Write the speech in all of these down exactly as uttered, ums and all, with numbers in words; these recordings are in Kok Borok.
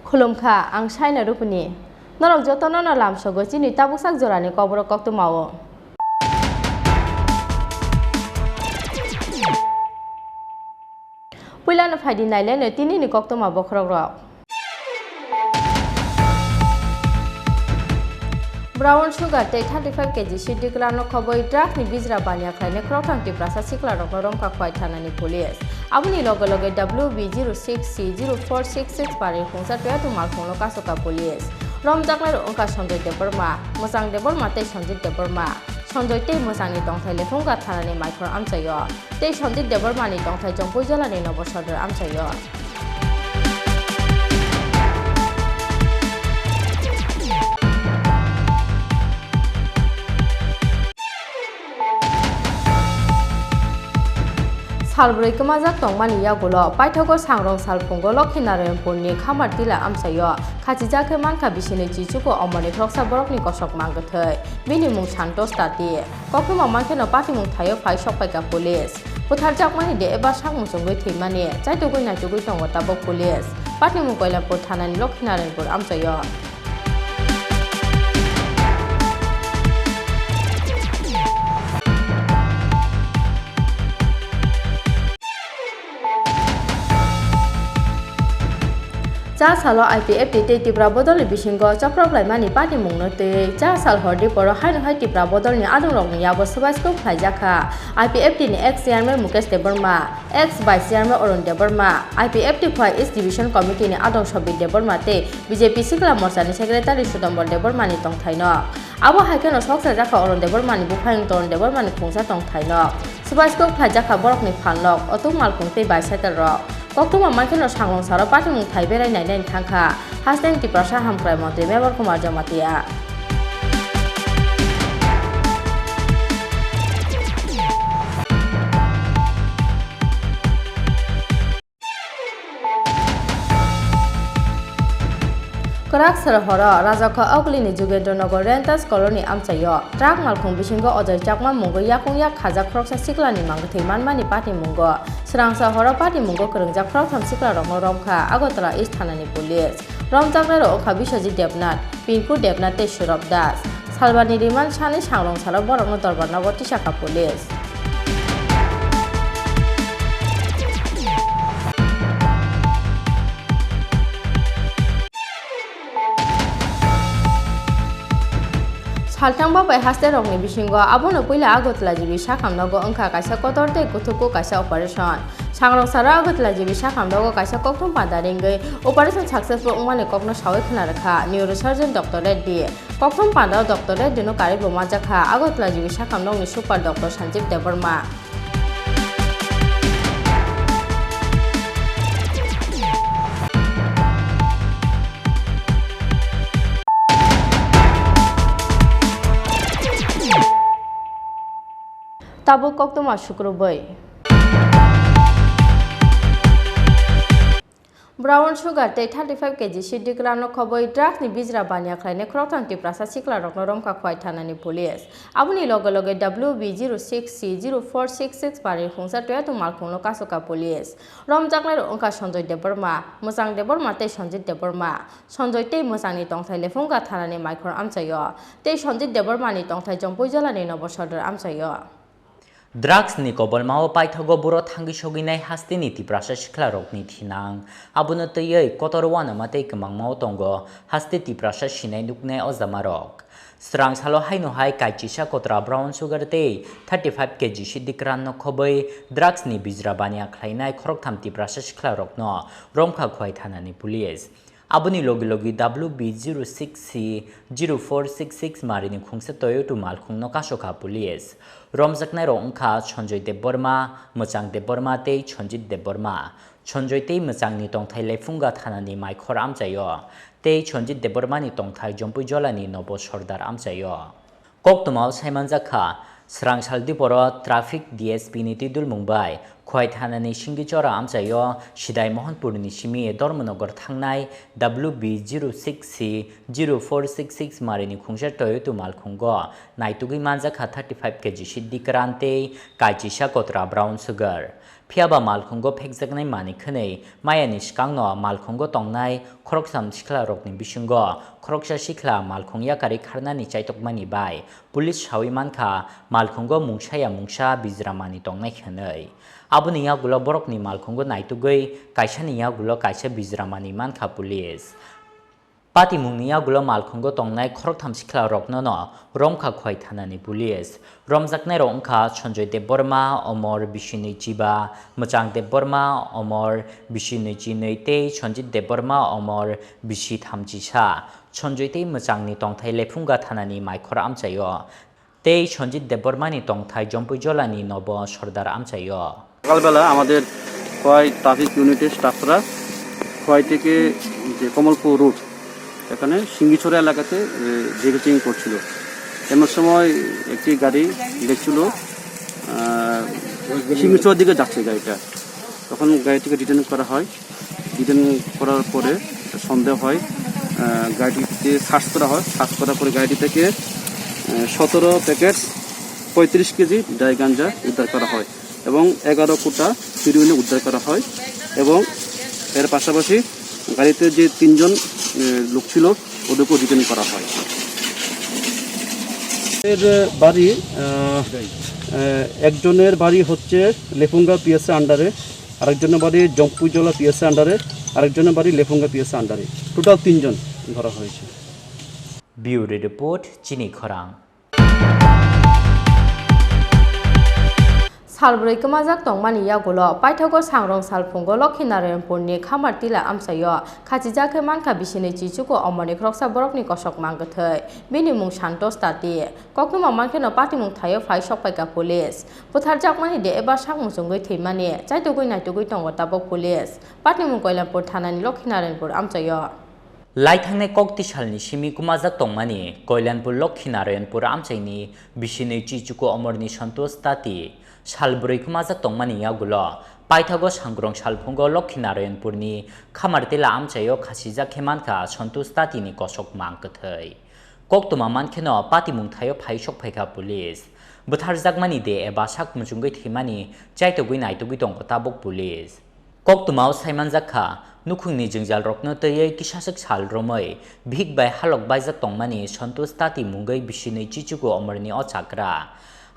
Khulumkha, ang Saina Rupini. Norok jotono no lamsogo chini tabuksak jorani Kokborok koktwmao. Puilano phaidi naileno tinini koktwma bokhorokrok. Brown sugar tei thirty five K G siddikrano khobwi drugs ni bijra baniya khlainai khoroktham Tiprasa siklarokno romkha Khowai thanani police. Aboni loge loge W B zero six C zero four six six pari khungsa toyato malkhungno kasoka police. Romjaknairok wngkha Sanjoy Debbarma, Mwchang Debbarma tei Sanjit Debbarma. Sanjoy tei Mwchangni tongthai Lephunga thanani Maikhor amchaio. Tei Sanjit Debbarmani tongthai Jompui jilani Nobo Sodor amchaio. Salbrwi kwmajak tongmani yagulo paithago sangrong salphungo Lokhinarayanpurni Khamar Tila amchaio khachijak khe mankha bisini chichugo omoni khoroksa borokni kosok mangkwthwi. Bini mung Santosh Tati. Koktwma mankheno patimung thaio phai sokpaikha police. Butharjakmani de eba sak muchungwi thwimani chaitugwi naitugwi tongo tabuk police. Patimung Koilampur thanani Lokhinarayanpur amchaio. Cha salo I P F T tei Tipra bodolni bisingo choprok laimani patimungno twiwi cha sal hordi poro haino hai Tipra bodolni adongrokni yago swbai swkang khlaijakha I P F T ni ex chairman Mukesh Debbarma, ex vice chairman Arun Debbarma, I P F T Khowai East Division Committee ni adong Sobir Debbarma tei B J P Sikla Morcha ni secretary Sutombor Debbarma ni tongthaino. Abo hai kheno sok chajakha Arun Debbarma ni buphayung Tarun Debbarma ni khungsa tongthaino. Swbai swkang khlaijakha borokni phalnok, otuk malkhung tei bicycle rok. Koktwma mankheno sangrong salo patimung thai berai nainani thangkha Hasteni Tiprasa Hamkrai Montri Mebar Kumar Jamatia. Kwrak sal horo Rajakha Ogulini Jugendra Nagar Renters Colony amchaio truck malkhung bisingo Ajoy Chakma mungwi yakung yak khajak khoroksa siklani mangkwthwi manmani patimungo. Swrangsa horo patimungo kwrwngjak khoroktham siklarokno romkha Agartala East thanani police. Romjaknairok wngkha Biswajit Debnath, Pinku Debnath tei Surab Das. Salbani remand sani sangrong salo borokno Dorbar nogo tisakha police. Saltang babai haste rokni bisingo abono puila Agartala G B sakhamnogo wngkha kaisa kotor tei kuthukgo kaisa operation. Sangrong salo Agartala G B sakhamnogo kaisa kokthum panda ringwi operation successful wngmani kokno sawi khna rwkha neurosurgeon Doctor Reddy. Kokthum pandao Doctor Reddy no karwi bo manjakha Agartala G B sakhamnokni super doctor Sanjeev Debbarma. Tabuk koktwma sukrubwi. Brown sugar tei thirty five K G siddikrano khobwi drugs ni bijra baniya khlainai khoroktham Tiprasa siklarokno romkha Khowai thanani police. Aboni loge loge W B zero six C zero four six six pari khungsa toyato malkhungno kasoka police. Romjaknairok wngkha Sanjoy Debbarma, Mwchang Debbarma tei Sanjit Debbarma. Sanjoy tei Mwchangni tongthai Lephunga thanani Maikhor amchaio, tei Sanjit Debbarmani tongthai Jompui jilani Nobo Sodor amchaio. Drugs ni kobolmao paithago buro thangwi sogwinai hasteni Tiprasa siklarokni thinang. Abono twiwi kotor uanama tei kwmangmao tongo haste Tiprasa sinai nuknai o jamarok. Swrangsalo haino hai kaichisa kotra brown sugar tei thirty five K G siddi kran no khobwi drugs ni bijra baniya khlainai khoroktham Tiprasa siklarokno romkha Khowai thanani police. Aboni logi logi W B zero six C zero four six six marini khungsa Toyota malkhungno kasokha police. Romjaknairok wngkha Sanjoy Debbarma, Mwchang Debbarma tei Sanjit Debbarma. Sanjoy tei Mwchangni tongthai Lephunga thanani Maikhor amchaio, tei Sanjit Debbarmani tongthai Jompui Jolani Nobo Sordar amchaio. Koktwmao saimanjak kha, swrangsal diporo traffic D S P ni twidulmung bai Khowai thanani Singichora amchaio Sidai Mohanpurni simi Dharmanagar thangnai W B zero six C zero four six six marini khungsa Toyota malkhungo naitugwi manjak kha thirty five K G siddi kran tei kaichisa kotra brown sugar. Phiya ba malkhungo phekjaknai manwi khwnwi mayani swkangno malkhungo tongnai khoroktham siklarokni bisingo khoroksa sikla malkhung yakarwi kharnani chaitokmani bai police sawi mankha malkhungo mungsaya mungsa bijra manwi tongnai hwnwi. Aboni yagulo borokni malkhungo naitugwi kaisani yagulo kaisa bijra manwi mankha police. Patimungni yagulo malkhungo tongnai khoroktham siklarokno no romkha Khowai thanani police. Romjaknairok wngkha Sanjoy Debbarma, Omor bisinwi chiba, Mwchang Debbarma, Omor bisinwi chinwi tei Sanjit Debbarma, Omor bisi thamchisa. Sanjoy tei Mwchangni tongthai Lephunga thanani Maikhor amchaio. Tei Sanjit Debbarmani tongthai Jompui Jolani Nobo Sordar amchaio. সকালবেলা আমাদের খোয়াই ট্রাফিক ইউনিটের স্টাফরা খোয়াই থেকে যে কমলপুর রোড, এখানে সিঙ্গিছড়া এলাকাতে, এ, জেগে চেকিং করছিল। এমন সময় একটি গাড়ি দেখছিল, আহ, সিঙ্গিছড়ার দিকে যাচ্ছে গাড়িটা। তখন গাড়িটিকে ডিটেন করা হয়। ডিটেন করার পরে সন্দেহ হয়, আহ, গাড়িটিতে সার্চ করা হয়। সার্চ করার পরে গাড়িটি থেকে, আহ, সতেরো প্যাকেট পঁয়ত্রিশ কেজি ড্রাই গাঞ্জা উদ্ধার করা হয় এবং এগারো কোটা হিরোইনও উদ্ধার করা হয় এবং এর পাশাপাশি গাড়িতে যে তিনজন, আহ, লোক ছিল, ওদেরকেও ডিটেন করা হয়। এর বাড়ি, আহ, আহ, একজনের বাড়ি হচ্ছে লেফুঙ্গা পিএসএ আন্ডারে, আরেকজনের বাড়ি জম্পুইজলা পিএসএ আন্ডারে, আরেকজনের বাড়ি লেফুঙ্গা পিএসএ আন্ডারে। টোটাল তিনজন ধরা হয়েছে। Bureau Report, Chini Khorang. Salbrwi kwmajak tongmani yagulo paithago sangrong salphungo Lokhinarayanpurni Khamartila amchaio khachijak khe mankha bisinwi chichuku omorni khoroksa borokni kosok mang kwthwi. Bini mung Santosh Tati. Koktwma mankheno patimung thaio phai sokpaikha police. Butharjakmani de eba sak muchungwi thwimani chaitugwi naitugwi tongo tabok police. Patimung Koilanpur thanani Lokhinarayanpur amchaio. Laithangnai kok tisalni simi kwmajak tongmani Koilanpur Lokhinarayanpur amchaini bisinwi chichuku omorni Santosh Tati salbrwi kwmajak tongmani yagulo paithago sangrong salphungo Lokhinarayanpurni Khamartila amchaio khachijak khe mankha Santosh Tatini kosok mang kwthwi. Koktwma mankheno patimung thaio phai sokphaikha police. Butharjakmani de eba sak muchungwi thwimani chaitugwi naitugwi tongo tabok police. Koktwmao saimanjak kha, nukhungni jwngjalrokno twiwi kisaswk sal romwi bihik bai halok baijak tongmani Santosh Tati mungwi bisinwi chichuku omorni o chakra.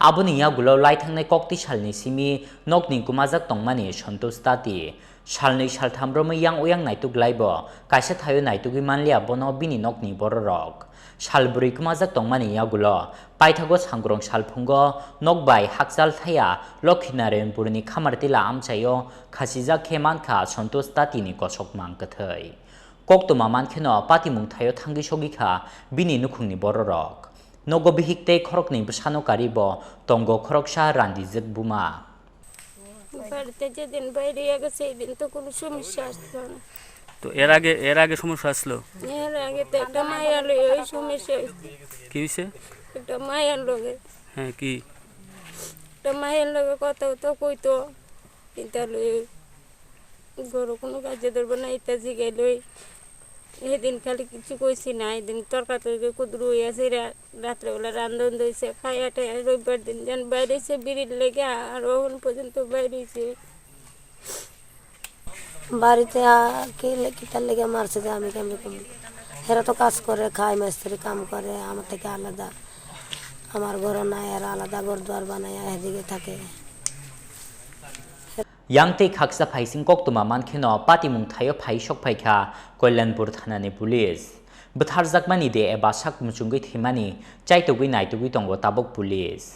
Aboni yagulo laithangnai kok tisalni simi nokni kwmajak tongmani Santosh Tati. Salnwi saltham romwi yang uyang naituk laibo, kaisa thaio naitugwi manliya bono bini nokni bororok. Salbrwi kwmajak tongmani yagulo, paithago sangrong salphungo nok bai hakchal thaya Lokhinarayanpurni Khamartila amchaio khachijak khe mankha Santosh Tatini kosok mang kwthwi. Koktwma mankheno patimung thaio thangwi sogwikha bini nukhungni bororok. Nogo bihik tei khoroknwi bwsano karibo tongo khoroksa randijwk buma. বাড়িতে যেদিন বাইরে গেছে, এই দিন তো কোনো সমস্যা আসলো না। তো এর আগে, এর আগে সমস্যা আসলো? এর আগে তো একটা মায়ার লগে ওই সমস্যা হয়েছে। কি হয়েছে? একটা মায়ার লগে। হ্যাঁ, কি? একটা মায়ার লগে কথা তো কইতো, এটা লই ঘরো কোনো কাজে ধরবো না, এটা জিগাই লই। সেদিন খালি কিছু কইছি না, এদিন তর্কা তর্কি কুদরু হইয়া সেরা রাত্রেবেলা রান্ধন দইছে, খাইয়া টাইয়া রবিবার দিন যেন বাইরেছে বিড়ির লেগে, আর অখন পর্যন্ত বাইরেছে। বাড়িতে আ-, কে লে-, কিতার লেগে মারছে যে আমি কেমনে কম? এরা তো কাজ করে, খায়, মিস্ত্রি কাম করে, আমার থেকে আলাদা। আমার ঘর নাই, আর আলাদা ঘর দুয়ার বানাইয়া এদিকে থাকে। Yang tei khaksa phaising koktwma mankheno patimung thaio phai sokphaikha Kalyanpur thanani police. Bwtharjakmani de eba sak muchungwi thwimani chaitugwi naitugwi tongo tabuk police.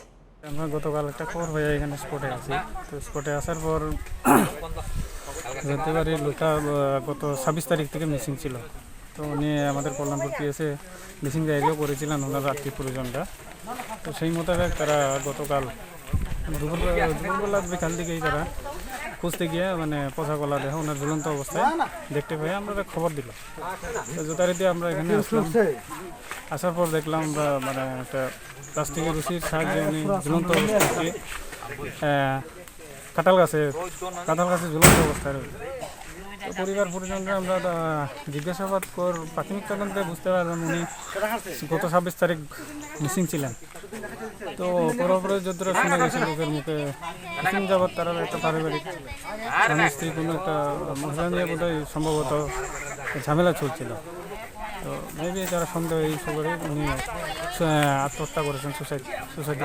আমরা গতকাল একটা খবর পাই, এখানে স্পটে আছি। তো স্পটে আসার পর জানতে পারি লোকটা, আহ, গত ছাব্বিশ তারিখ থেকে মিসিং ছিল। তো উনি আমাদের কল্যাণপুর পিএসএ মিসিং ডায়েরিও করেছিলেন ওনার আত্মীয় পরিজনরা। তো সেই মোতাবেক তারা গতকাল দুপুর, দুপুরবেলা বিকাল দিকেই তারা খুঁজতে গিয়ে মানে পচা গলা দেহ ওনার ঝুলন্ত অবস্থায় দেখতে পেয়ে আমরা খবর দিলাম। তো যথারীতি আমরা এখানে আসলাম। আসার পর দেখলাম আমরা মানে একটা প্লাস্টিকের রশির সাহায্যে উনি ঝুলন্ত অবস্থায়, আহ, কাঁঠাল গাছে, কাঁঠাল গাছে ঝুলন্ত অবস্থায় রয়েছে। তো পরিবার পরিজনরা আমরা, আহ, জিজ্ঞাসাবাদ কর, প্রাথমিক তদন্তে বুঝতে পারলাম উনি গত ছাব্বিশ তারিখ মিসিং ছিলেন। তো পরপরে যতটা শোনা গেছে লোকের মুখে, কিছুদিন যাবত তারা একটা পারিবারিক স্বামী স্ত্রী কোনো একটা মহিলা নিয়ে বোধহয় সম্ভবত ঝামেলা চলছিল। তো মেবি তারা সন্দেহ এই সুবাদে উনি সু-, আত্মহত্যা করেছেন, সুসাইড, সুসাইড।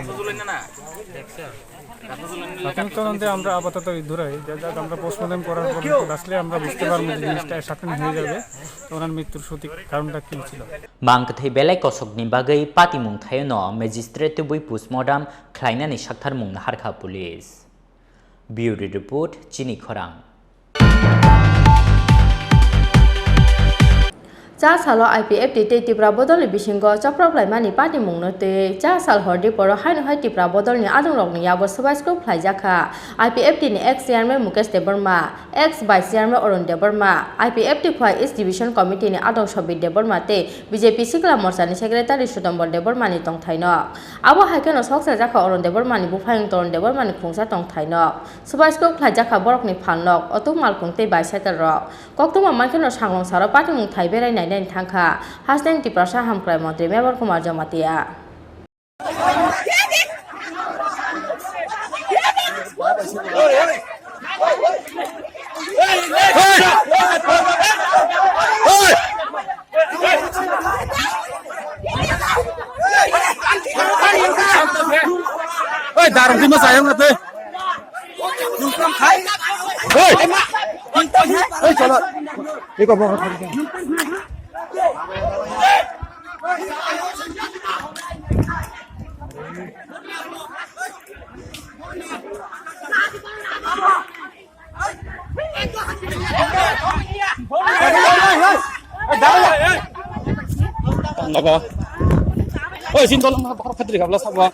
প্রাথমিক তদন্তে আমরা আপাতত এই ধরে, যা যাক আমরা পোস্টমর্টম করার পর রিপোর্ট আসলে আমরা বুঝতে পারবো যে জিনিসটা সার্টেন হয়ে যাবে, তো ওনার মৃত্যুর সঠিক কারণটা কী ছিল। Mangkwthai belai kosokni bagwi patimung thaino magistrate tubui postmortem khlainani saktharmung naharkha police. Bureau report, Chini Khorang. Cha salo I P F T tei Tipra bodolni bisingo choprok laimani patimungno twi cha sal hordi poro haino hai Tipra bodolni adongrokni yago swbai swkrup khlaijakha. I P F T ni ex chairman Mukesh Debbarma, ex vice chairman Arun Debbarma, I P F T Khwai East Division Committee ni adong Sobir Debbarma tei B J P Sikla Morcha ni secretary Sutombor Debbarma ni tongthaino. Abo hai kheno sok chajakha Arun Debbarma ni buphayung Torun Debbarma ni khungsa tongthaino. Swbai swkrup khlaijakha borokni phalnok, otuk malkhung tei bicycle rok. Koktwma mankheno sanglong saro patimung thai berai nainani thangkha Hasteni Tiprasa Hamkrai Montri Mebar Kumar Jamatia. Oi, darum di masayang na te. Oi. Oi, chala. Iko mo. Oi, sin tolong ma, bakar khatri kabla sabo.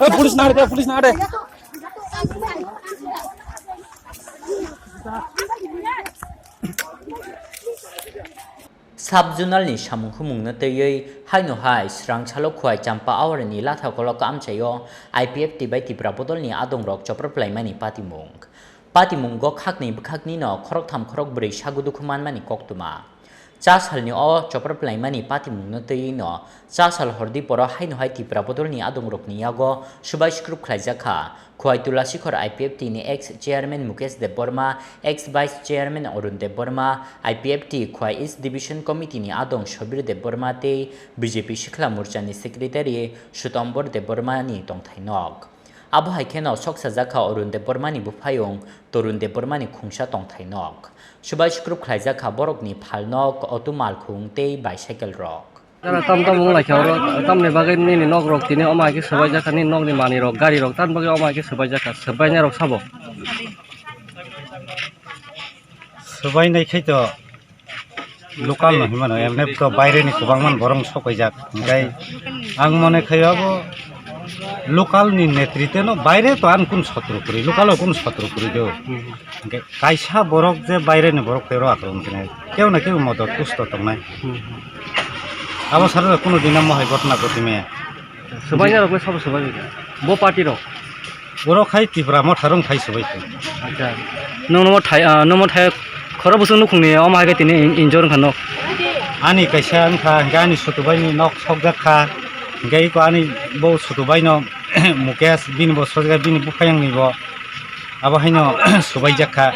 Oi, police na de, police na de. Sub-zonal ni samung humung no twiwi haino hai Srangsalo Khwai Champa Awar ni latha kolok amchaio I P F T bai Tipra bodol ni adong rok chopra plaimani patimung. Patimungo khakni bwkhakni no khoroktham khorokbrwi sago dukhu manmani koktwma. Cha salni o chopra plaimani patimung no twiwi no cha sal hordi poro haino hai Tipra bodol ni adong rok ni yago subai sukrup khlaijakha. Khwai Tulasikhor I P F T ni ex chairman Mukesh Debbarma, ex vice chairman Arun Debbarma, I P F T Khwai East Division Committee ni adong Sobir Debbarma tei B J P Sikla Morcha ni secretary Sutombor Debbarma ni tongthai nok. Abo hai kheno sok sajakha Arun Debbarma ni buphayung Torun Debbarma ni khungsa tongthai nok. Subai sukrup khlaijakha borok ni phal nok, auto malkhung tei bicycle rok. Jara tam tam wng lai kha oro, tamni bagwi nini nok rok tini omo hai khe swbai jakha, nini nokni manwi rok, gari rok, tamni bagwi omo hai khe swbai jakha, swbainai rok sabo. Swbainai khai to local no hinmano, emne to baire ni kwbangma borok sok paijak. Hinkhe ang mone khai abo local ni netrite no baire to ang kun sotro kwrwi, local o kun sotro kwrwi do. Hinkhe kaisa borok je baire ni borok tei oro akromon khe nai, kebo na kebo modot kusto tongnai. Hmm. Abo sara kuno din amo hai ghotona ghoti maya. Swbainai rok le sabo swbai bo party rok. Borok hai Tipra Motha rok hai swbai khe. Acha. Nong nomo thai, ah, nomo thai khoro busung nukhung ni omo hai khe tini in-, injor wngkha nok. Ani kaisa wngkha, hinkhe ani sutubai ni nok sokjak kha. Hinkhe iko ani bo sutubai no Mukesh bini bo sojak bini buphayang ni bo. Abo haino subaijak kha.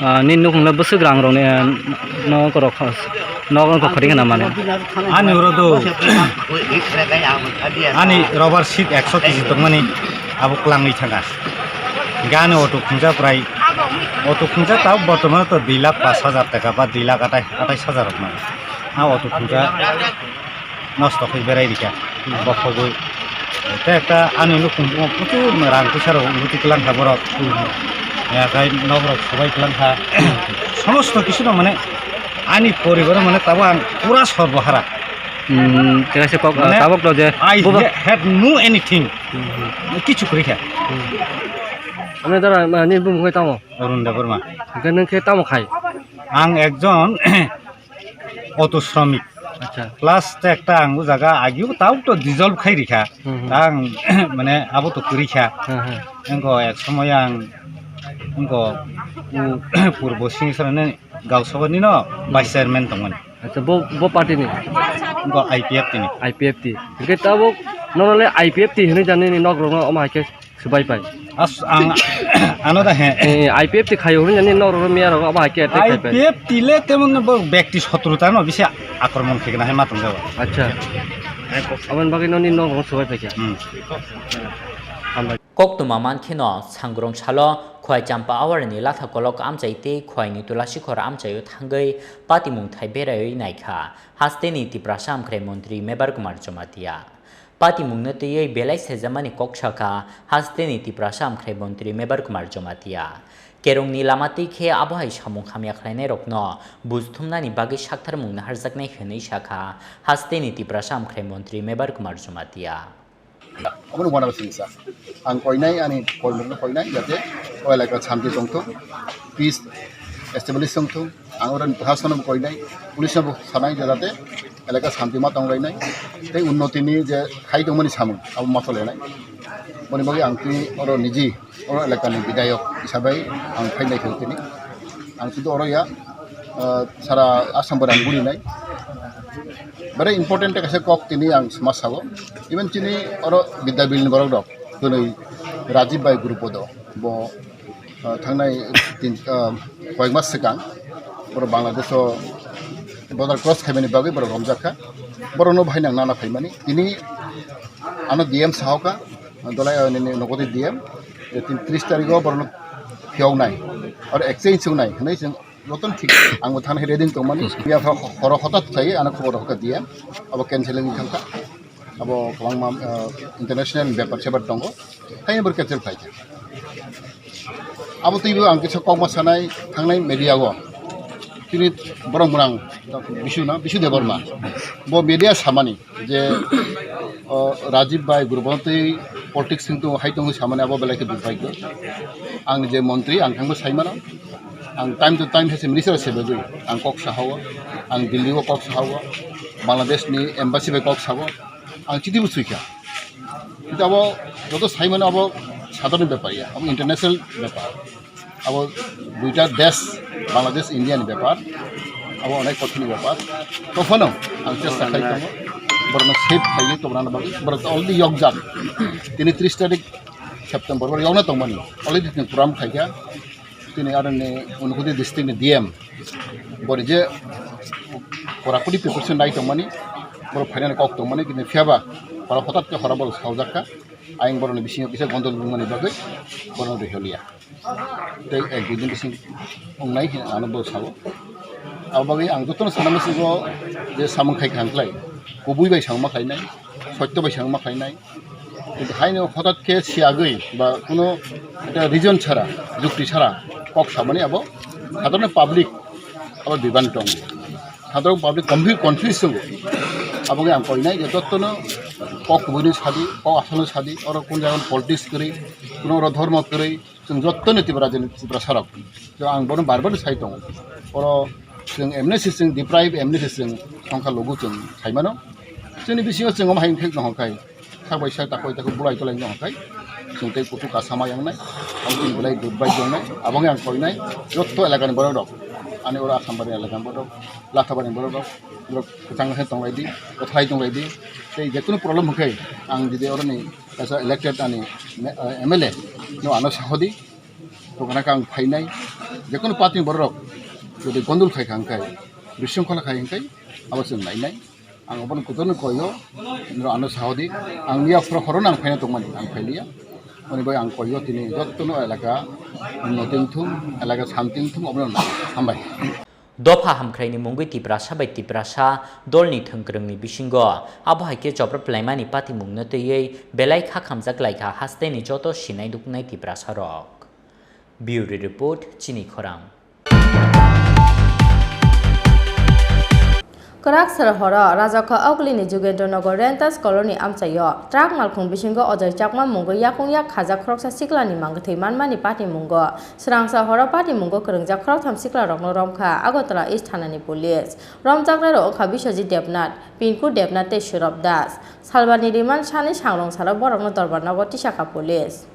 Ah, nini nukhung le bwswk rang rok ni, ah, nok rok, nok rok khori khna mani? Ani oro do, ani rubber sheet ekso kg tongmani abo kwlangwi thangkha. Hinkhe ani auto khungsa prai, auto khungsa tabuk bortomano to dui lakh pash hajar taka ba dui lakh atai, atais hajar rok mano. A auto khungsa nosto khe berai rikha, bokhogwi. Tei ekta ani nukhung o prochur rang puisa rok uti kwlang kha borok. Ya, khai nok rok subai kwlang kha. Somosto kisu no mane ani poribar mane tabo ang pura sorbohara. Hmm, tei kaisa kok, mane, tabok to je I bobo ha-, have no anything. Hmm. Kichu kwrwi kha. Hmm. Amne dara, ma, ni bumung khai tamo? Arun Debbarma. Hwnkhe nwng khe tamo khai? Ang ekjon auto shramik. Acha. Plus te ekta ang o jaga agio tabuk to dissolve khai rikha. Hmm, hmm. Ang mane abo to kwrwi kha. Hmm, hmm. Engko ek somoy ang engko u purbo singsorani gausabani no vice chairman tongmani. Acha, bo, bo party ni? Engko I P F T ni. I P F T. Hwnkhe tabuk nono le I P F T hinwi jani ni nok rok no omo hai khe Swbai pai. As-, ang, ano da he. Eh, I P F T khayo hwnwi nani norok miya rok abo hai khe attack khai pai. I P F T le temon bo bekti sotruta no bisi akromon khaigena hai ma tong jago. Acha. Aboni bagwi noni norok swbai pai kha. Hmm. Hambai. Koktwma mankheno, Sangrong salo Khwai Champa Awarni latha kolok amchai tei Khwaini Tulasikhor amchaio thangwi patimung thai beraiwi naikha hasteni Tiprasa Amkhrai Montri Mebar Kumar Jamatia. Patimungno twiwi belai sejamani kok sakha hasteni Tiprasa Amkhrai Montri Mebar Kumar Jamatia. Kerongni lama twi khe abo hai samung hamya khlainairokno buj thumnani bagwi sakthar mungno harjaknai hwnwi sakha hasteni Tiprasa Amkhrai Montri Mebar Kumar Jamatia. Omono wana singsa. Ang koinai ani koimungno koinai jate o elaka shanti tongthok, peace establish tongthok. Ang oro ni proshasano bo koinai, police no bo sanai jate elaka shanti ma tonglainai, tei unnoti ni je khai tongmani samung abo ma cholainai. Boni bagwi ang tini oro niji oro elaka ni bidayok hisabai ang phainai khe tini. Ang sudu oro ya, ah, sara Assam bai ang gurinai. Very important kaisa kok tini ang sma sao. Even chini oro Bidya Bill ni borok rok, tini Rajib bai group o do. Bo ah, thangnai tin, ah, koyek mas swkang borok Bangladesh o border cross khaimani bagwi borok romjak kha. Borokno bahai nang nana phaimani. Tini ano D M sahoka, dolai, ah, nini nokoti D M, je tin tris tarikh o borokno phiyoknai, aro exchange wngnai hwnwi chwng jotono thik, ang bo thangna ready wng tongmani. Phiya pha horo hotat khlaiwi ano khobor rwkha D M, abo canceling wngkha. Abo kwbangma, ah, international bepar sebar tongo, haino bo cancel khlai kha. Abo twibo ang kisa kokma sanai thangnai media o, chini borok mwnang Bisu na, Bisu Debbarma, bo media samani je, o, Rajib bai group o twi politics wng tongo, hai tongo samani abo belai khe dukbagyo. Ang je montri, ang thangbo saimano, ang time to time hai se minister se bagwi ang kok sahao, ang Delhi o kok sahao, Bangladesh ni embassy bai kok sao. Ang chiti bo sui kha. Kintu abo joto sai mano abo sadharoni bepar ya, abo international bepar. Abo duita desh, Bangladesh, India ni bepar. Abo onek kothini bepar. Tophano ang chesta khai tongo. Borokno safe khaiwi tongna bagwi. Borok already yokjak. Tini tris tarik September, borok yokna tongmani. Already tini program khaikha. Tini aroni Unakoti district ni D M. Bori je korakoti preparation nai tongmani, borok phainani kok tongmani, kintu phiyaba horo hotat khe horo borok saujak kha. Ayang borokni bisingo kisa gondol wngmani bagwi borokno riholiya. Tei ek dui din bising wngnai hinwi ano bo sao. Abo bagwi ang jotono sana muchungo je samung khai kha hwnklai, kubui bai samung ma khlainai, sotto bai samung ma khlainai. Kintu haino hotat khe siyagwi ba kuno ekta reason chara, jukti chara kok samani abo sadharon public abo bibani tongo. Sadharon public confu-, confuse tongo. Abo wngkha ang koinai je jotono kok kubuino sadi, kok asalno sadi, oro kun jaga politics kwrwi, kuno oro dhormo kwrwi, chwng jottoni Tripura jeni Tripura sarok. To ang bono bar bar sai tongo. Oro chwng M N C chwng deprive M N C chwng songkha logo chwng saimano. Chwngni bisingo chwng omo hai wngkhe no hwnkhai. Sak bai sak, tak bai tak bulai tolai wng khai. Chwng tei kutu kasa ma yang nai. Ang tini belai dud bai tong nai. Abo wngkha ang koi nai. Jotto elaka ni borok rok. Ani oro Assam bari elaka ni borok rok. Latha bari borok rok. Borok kwchang khe tong lai di. Kwthai tong lai di. Tei je kunu problem hwnkhe ang jodi oro ni kaisa elected ani me-, eh, M L A no ano sahodi. Tongna khe ang phainai, jekunu party ni borok rok jodi gondol khai kha hwnkhe, bisingkhola khai hwnkhe, abo chwng nainai. Ang obono kotorno koio, norok ano sahodi, ang miya phoro horono ang phaina tongmani, ang phailiya. Oni bai ang koio tini jottono elaka unnoti wngthung, elaka santi wngthung, obono hambai. Dopha hamkhraini mungwi Tiprasa bai Tiprasa dolni thwngkwrwngni bisingo, abo hai khe chopra pwlaimani patimungno twiwi belai kha khamjak lai kha hasteni joto sinai nuknai Tiprasarok. Bureau Report, Chini Khorang. Kwrak sal horo Rajakha Augulini Jugendra Nagar Renters Colony amchaio truck malkhung bisingo Ajoy Chakma mungwi yakung yak khajak khoroksa siklani mangkwthwi manmani patimungo. Swrangsa horo patimungo kwrwngjak khoroktham siklarokno romkha Agartala East thanani police. Romjaknairok wngkha Biswajit Debnath, Pinku Debnath tei Surab Das. Salbani remand sani sangrong salo borokno dorbar nogo tisakha police.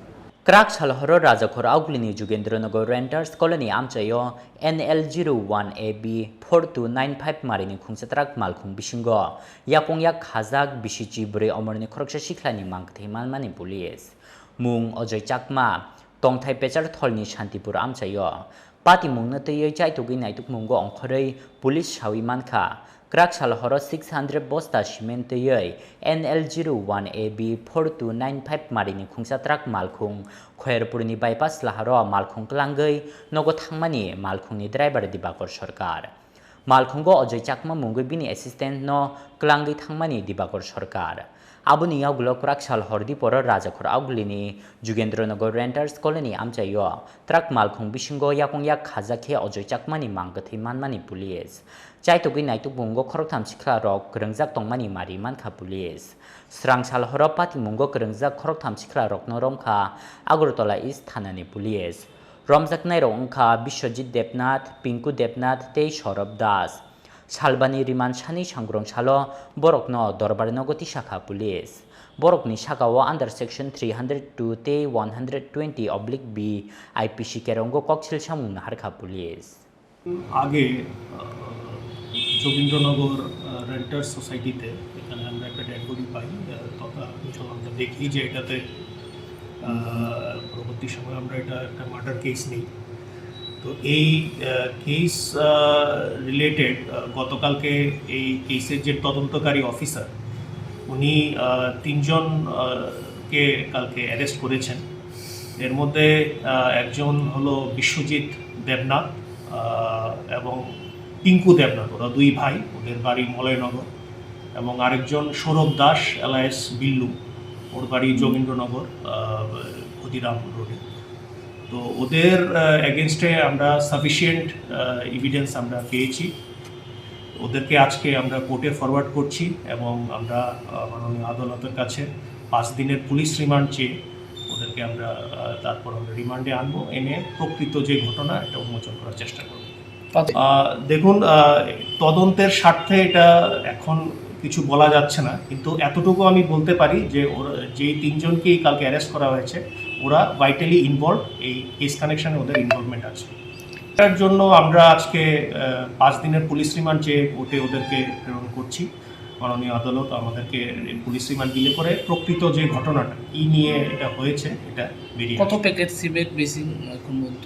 Kwrak sal horo Rajakhor Augulini Jugendra Nagar Renters Colony amchaio N L zero one A B four two nine five marini khungsa truck malkhung bisingo yakung yak khajak bisi chibrwi omorni khoroksa sikhlani mangkwthwi manmani police. Mung Ajoy Chakma, tongthai Pechartholni Shantipur amchaio. Patimungno twiwi chaitugwi naitukmungo ongkhorwi police sawi mankha. Kwrak sal horo six hundred bosta cement twiwi N L zero one A B four two nine five marini khungsa truck malkhung Khoyerpurni bypass laharo malkhung kwlangwi nogo thangmani malkhungni driver Dibakor Sarkar. Malkhungo Ajoy Chakma mungwi bini assistant no kwlangwi thangmani Dibakor Sarkar. Aboni yagulo kwrak sal hor diporo Rajakhor Augulini Jugendra Nagar Renters Colony amchaio truck malkhung bisingo yakung yak khajak khe Ajoy Chakmani mangkwthwi manmani police. Chaitugwi naitukmungo khoroktham siklarok kwrwngjak tongmani mari mankha police. Swrang sal horo patimungo kwrwngjak khoroktham siklarokno romkha Agartala East thanani police. Romjaknairok wngkha Biswajit Debnath, Pinku Debnath tei Saurabh Das. Salbani remand sani sangrong salo borokno dorbar nogo tisakha police. Borokni sakao under section three hundred two tei one hundred twenty oblique B I P C kerongo koksil samung naharkha police. আগে, আহ, যোগীন্দ্রনগর, আহ, রেন্টার্স সোসাইটিতে এখানে আমরা একটা dead body পাই, আহ, তথা আমরা দেখি যে এটাতে, আহ, পরবর্তী সময় আমরা এটা একটা মার্ডার কেস নিই। তো এই, আহ, কেস, আহ, রিলেটেড, আহ, গতকালকে এই কেসের যে তদন্তকারী অফিসার, উনি, আহ, তিনজন, আহ, কে কালকে অ্যারেস্ট করেছেন। এর মধ্যে, আহ, একজন হলো বিশ্বজিৎ দেবনাথ, আহ, এবং পিঙ্কু দেবনাথ, ওরা দুই ভাই, ওদের বাড়ি মলয়নগর। এবং আরেকজন সৌরভ দাস alias বিল্লু, ওর বাড়ি যোগীন্দ্রনগর, আহ, ক্ষুদিরাম রোডে। তো ওদের, আহ, এগেইনস্টে আমরা সাফিসিয়েন্ট, আহ, এভিডেন্স আমরা পেয়েছি। ওদেরকে আজকে আমরা কোর্টে ফরওয়ার্ড করছি এবং আমরা, আহ, মাননীয় আদালতের কাছে পাঁচ দিনের পুলিশ রিমান্ড চেয়ে ওদেরকে আমরা, আহ, তারপর আমরা রিমান্ডে আনবো, এনে প্রকৃত যে ঘটনা, এটা উন্মোচন করার চেষ্টা করব। আহ, দেখুন, আহ, তদন্তের স্বার্থে এটা এখন কিছু বলা যাচ্ছে না, কিন্তু এতটুকু আমি বলতে পারি যে ওরা, যেই তিনজনকেই কালকে অ্যারেস্ট করা হয়েছে, ওরা ভাইটালি ইনভলভ এই কেস কানেকশনে, ওদের ইনভলভমেন্ট আছে। এটার জন্য আমরা আজকে, আহ, পাঁচ দিনের পুলিশ রিমান্ড চেয়ে কোর্টে ওদেরকে প্রেরণ করছি। মাননীয় আদালত আমাদেরকে এই পুলিশ রিমান্ড দিলে পরে প্রকৃত যে ঘটনাটা, কি নিয়ে এটা হয়েছে, এটা বেরিয়ে কত আসবে। প্যাকেট সিমেন্ট বেসিন এখন পর্যন্ত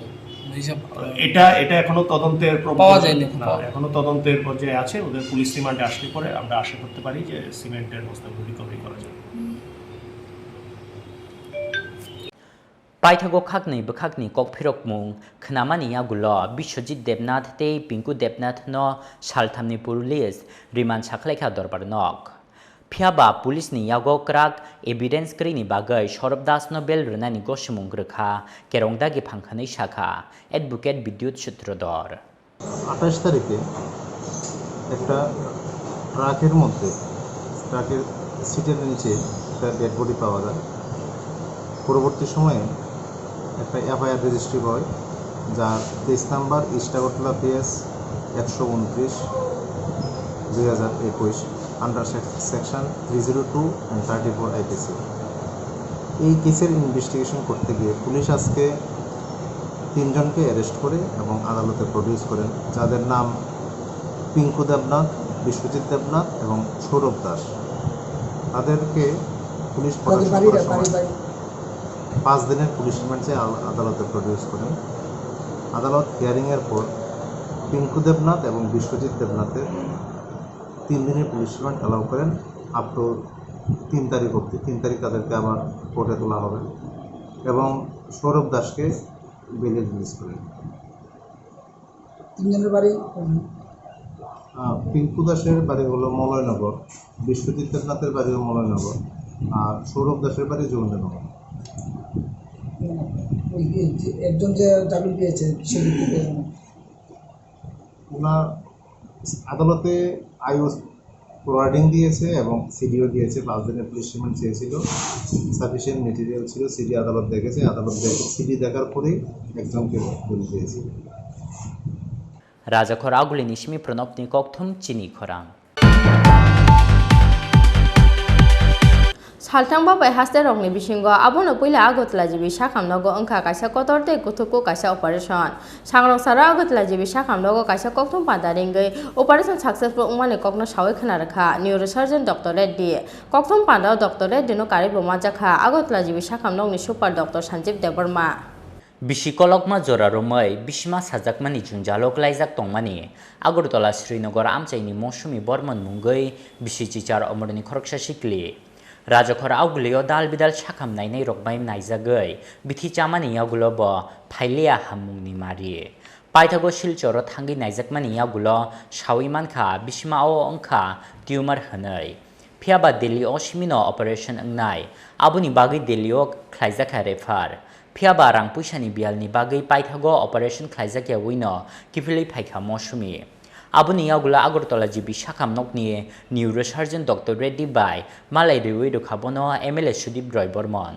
হিসাব, আহ, এটা, এটা এখনো তদন্তের প্রব-, পাওয়া যায়নি এখন না, পাওয়া। এখনো তদন্তের পর্যায়ে আছে। ওদের পুলিশ রিমান্ডে আসলে পরে আমরা আশা করতে পারি যে সিমেন্টের বস্তাগুলো রিকভারি করা যাবে। Paithago khaknwi bwkhakni kokphirokmung khnamani yagulo Biswajit Debnath tei Pinku Debnath no salthamni police remand sakhlaikha dorbar nok. Phiyaba police ni yago kwrak evidence kwrwini bagwi Saurabh Das no bail rwnani gosimung rwkha, kerong dagi phangkhanwi sakha Advocate Bidyut Sutradhar. আঠাশ তারিখে একটা ট্রাকের মধ্যে, ট্রাকের সিটের নিচে একটা dead body পাওয়া যায়। পরবর্তী সময়ে একটা এফআইআর রেজিস্ট্রি হয়, যার case number east Agartala PS একশো উনত্রিশ, দুই হাজার একুশ, under sec-, section three zero two and thirty four IPC. এই কেসের ইনভেস্টিগেশন করতে গিয়ে পুলিশ আজকে তিনজনকে অ্যারেস্ট করে এবং আদালতে প্রডিউস করেন, যাদের নাম পিঙ্কু দেবনাথ, বিশ্বজিৎ দেবনাথ এবং সৌরভ দাস। তাদেরকে পুলিশ তাদের প্রোডাকশন বাড়ি, করার সময় বাড়ি, বাড়ি। পাঁচ দিনের পুলিশ রিমান্ড চেয়ে আল- আদালতে প্রডিউস করেন। আদালত হিয়ারিংয়ের পর পিঙ্কু দেবনাথ এবং বিশ্বজিৎ দেবনাথের তিন দিনের পুলিশ রিমান্ড অ্যালাউ করেন। আপ টু তিন তারিখ অবধি। তিন তারিখ তাদেরকে আবার কোর্টে তোলা হবে এবং সৌরভ দাসকে বেইলে রিলিজ করেন। তিনজনের বাড়ি কোন? আহ, পিঙ্কু দাসের বাড়ি হলো মলয়নগর, বিশ্বজিৎ দেবনাথের বাড়িও মলয়নগর, আর সৌরভ দাসের বাড়ি যৌননগর। ওই যে একজন যে জামিন পেয়েছে, সে কি পেয়েছে? ওনার আদালতে আইও ফরওয়ার্ডিং দিয়েছে এবং সিডিও দিয়েছে। পাঁচ দিনের পুলিশ রিমান্ড চেয়েছিল, সাফিসিয়েন্ট মেটেরিয়াল ছিল, সিডি আদালত দেখেছে। আদালত দেখে, সিডি দেখার পরেই একজনকে বেল দিয়েছে। Rajakhor Agulini simi pranokni kokthum chini khorang. Salthang babai haste rokni bisingo abono puila Agartala G B sakhamnogo wngkha kaisa kotor tei kuthukuk kaisa operation. Sangrong saro Agartala G B sakhamnogo kaisa kokthum panda ringwi operation successful wngmani kokno sawi khna rwkha neurosurgeon Doctor Reddy. Kokthum pandao Doctor Reddy no karwi bo manjakha Agartala G B sakhamnokni super Doctor Sanjeev Debbarma. Bisi kolokma jora romwi bisima sajakmani jwngjalo klaijak tongmani Agartala Srinagar amchaini Mosumi Bormon mungwi bisi chichar omorni khoroksa sikli. Rajakhor Agulio dal bidal sakham nainai rok bai naijagwi bithi chamani yagulo bo phailiya hammungni mari. Paithago Silchoro thangwi naijakmani yagulo sawi mankha bisima o wngkha tumor hwnwi. Phiya ba Delhi o simino operation wngnai, aboni bagwi Delhi o khlaijakha refer. Phiya ba rang puisani biyalni bagwi paithago operation khlaijak yawino kiphilwi phaikha Mosumi. Aboni yagulo Agartala G B sakhamnokni neurosurgeon Doctor Reddy bai malai rwui rwkha bono M L A Sudip Roy Bormon.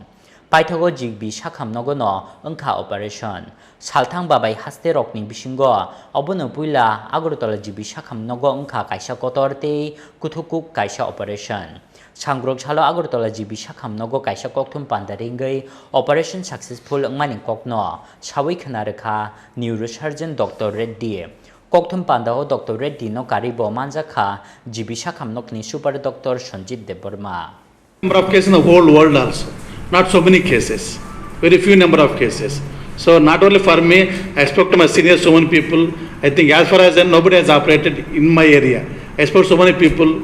Paithago G B sakhamnogo no wngkha operation. Salthang babai haste rokni bisingo obono puila Agartala G B sakhamnogo wngkha kaisa kotor tei kuthukuk kaisa operation. Sangrok salo Agartala G B sakhamnogo kaisa kokthum panda ringwi operation successful wngmani kokno sawi khna rwkha neurosurgeon Doctor Reddy. Kokthum pandao Doctor Reddy no karwi bo manjakha G B sakhamnokni super Doctor Sanjeev Debbarma. Number of cases in the whole world also, not so many cases, very few number of cases. So not only for me, I spoke to my seniors, so many people. I think as far as I know, nobody has operated in my area. I spoke to so many people,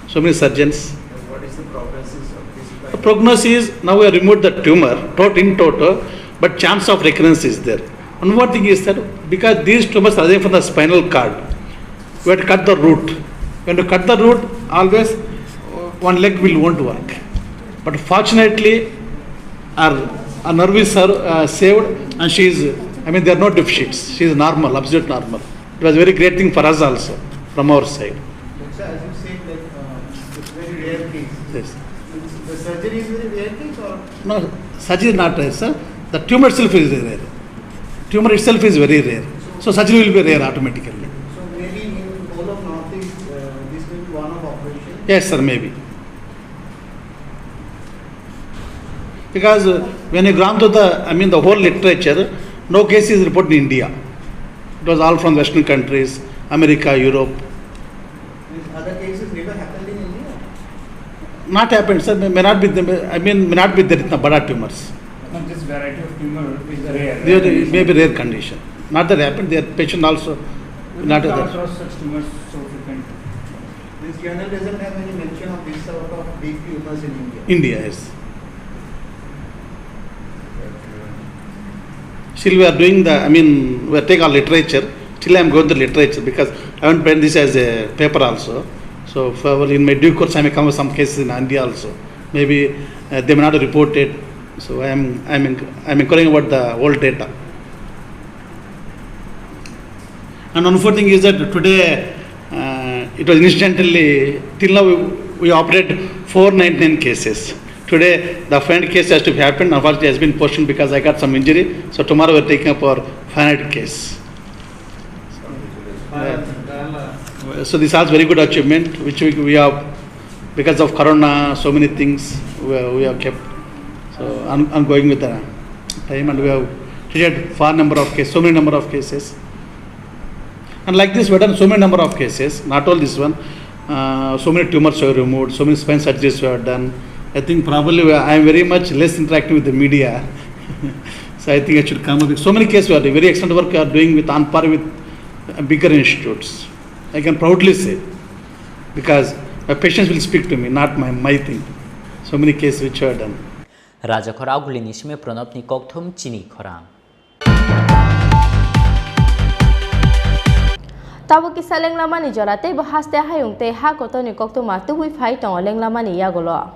so many surgeons. What is the prognosis of this? The prognosis, now we have removed the tumor, tot-, in toto, but chance of recurrence is there. One more thing is that because these tumors are from the spinal cord, we have to cut the root. When you cut the root, always, uh, one leg will won't work. But fortunately, our, our nerve is ser-, uh, saved, and she is, I mean, there are no deficits. She is normal, absolute normal. It was a very great thing for us also, from our side. Doctor, as you said, like, uh, it's very rare case. Yes. The surgery is very rare case, or? No, surgery is not rare, sir. The tumor itself is rare. Tumor itself is very rare. So surgery will be rare automatically. So maybe in whole of Northeast, uh, this will be one of operation? Yes, sir, maybe. Because, uh, when you go to the, I mean, the whole literature, no case is reported in India. It was all from Western countries, America, Europe. These other cases never happened in India? Not happened, sir. May, may not be, I mean, may not be there in the bada tumors. No, this variety of tumor is rare. They are, it may be rare condition. Not that happened, their patient also. We not come that across such tumors so frequently. This journal doesn't have any mention of this sort of big tumors in India. India, yes. Still, we are doing the, I mean, we take our literature. Still, I am going to literature because I haven't penned this as a paper also. So, probably in my due course, I may come with some cases in India also. Maybe, uh, they may not report it. So, I am, I am, inc- I am inquiring about the old data. And one more thing is that today, uh, it was incidentally, till now we, we operated four ninety-nine cases. Today, the five hundred case has to be happened, unfortunately, has been postponed because I got some injury. So tomorrow we are taking up our five hundred case. So this is very good achievement, which we, we have, because of corona, so many things we, we have kept. So I'm, I'm going with the time, and we have treated far number of cases, so many number of cases. And like this, we have done so many number of cases, not all this one. Uh, so many tumors were removed, so many spine surgeries were done, I think probably I am very much less interactive with the media. So I think I should come up with so many cases we are doing, very excellent work we are doing with on par with bigger institutes. I can proudly say, because my patients will speak to me, not my, my thing. So many cases which are done. Rajakhor Agulini simi Pranabni kokthum chini khorang. Tabuk kisa lenglamani jora tei bo haste hayung tei ha kotorni koktwma tubui phai tongo lenglamani yagulo.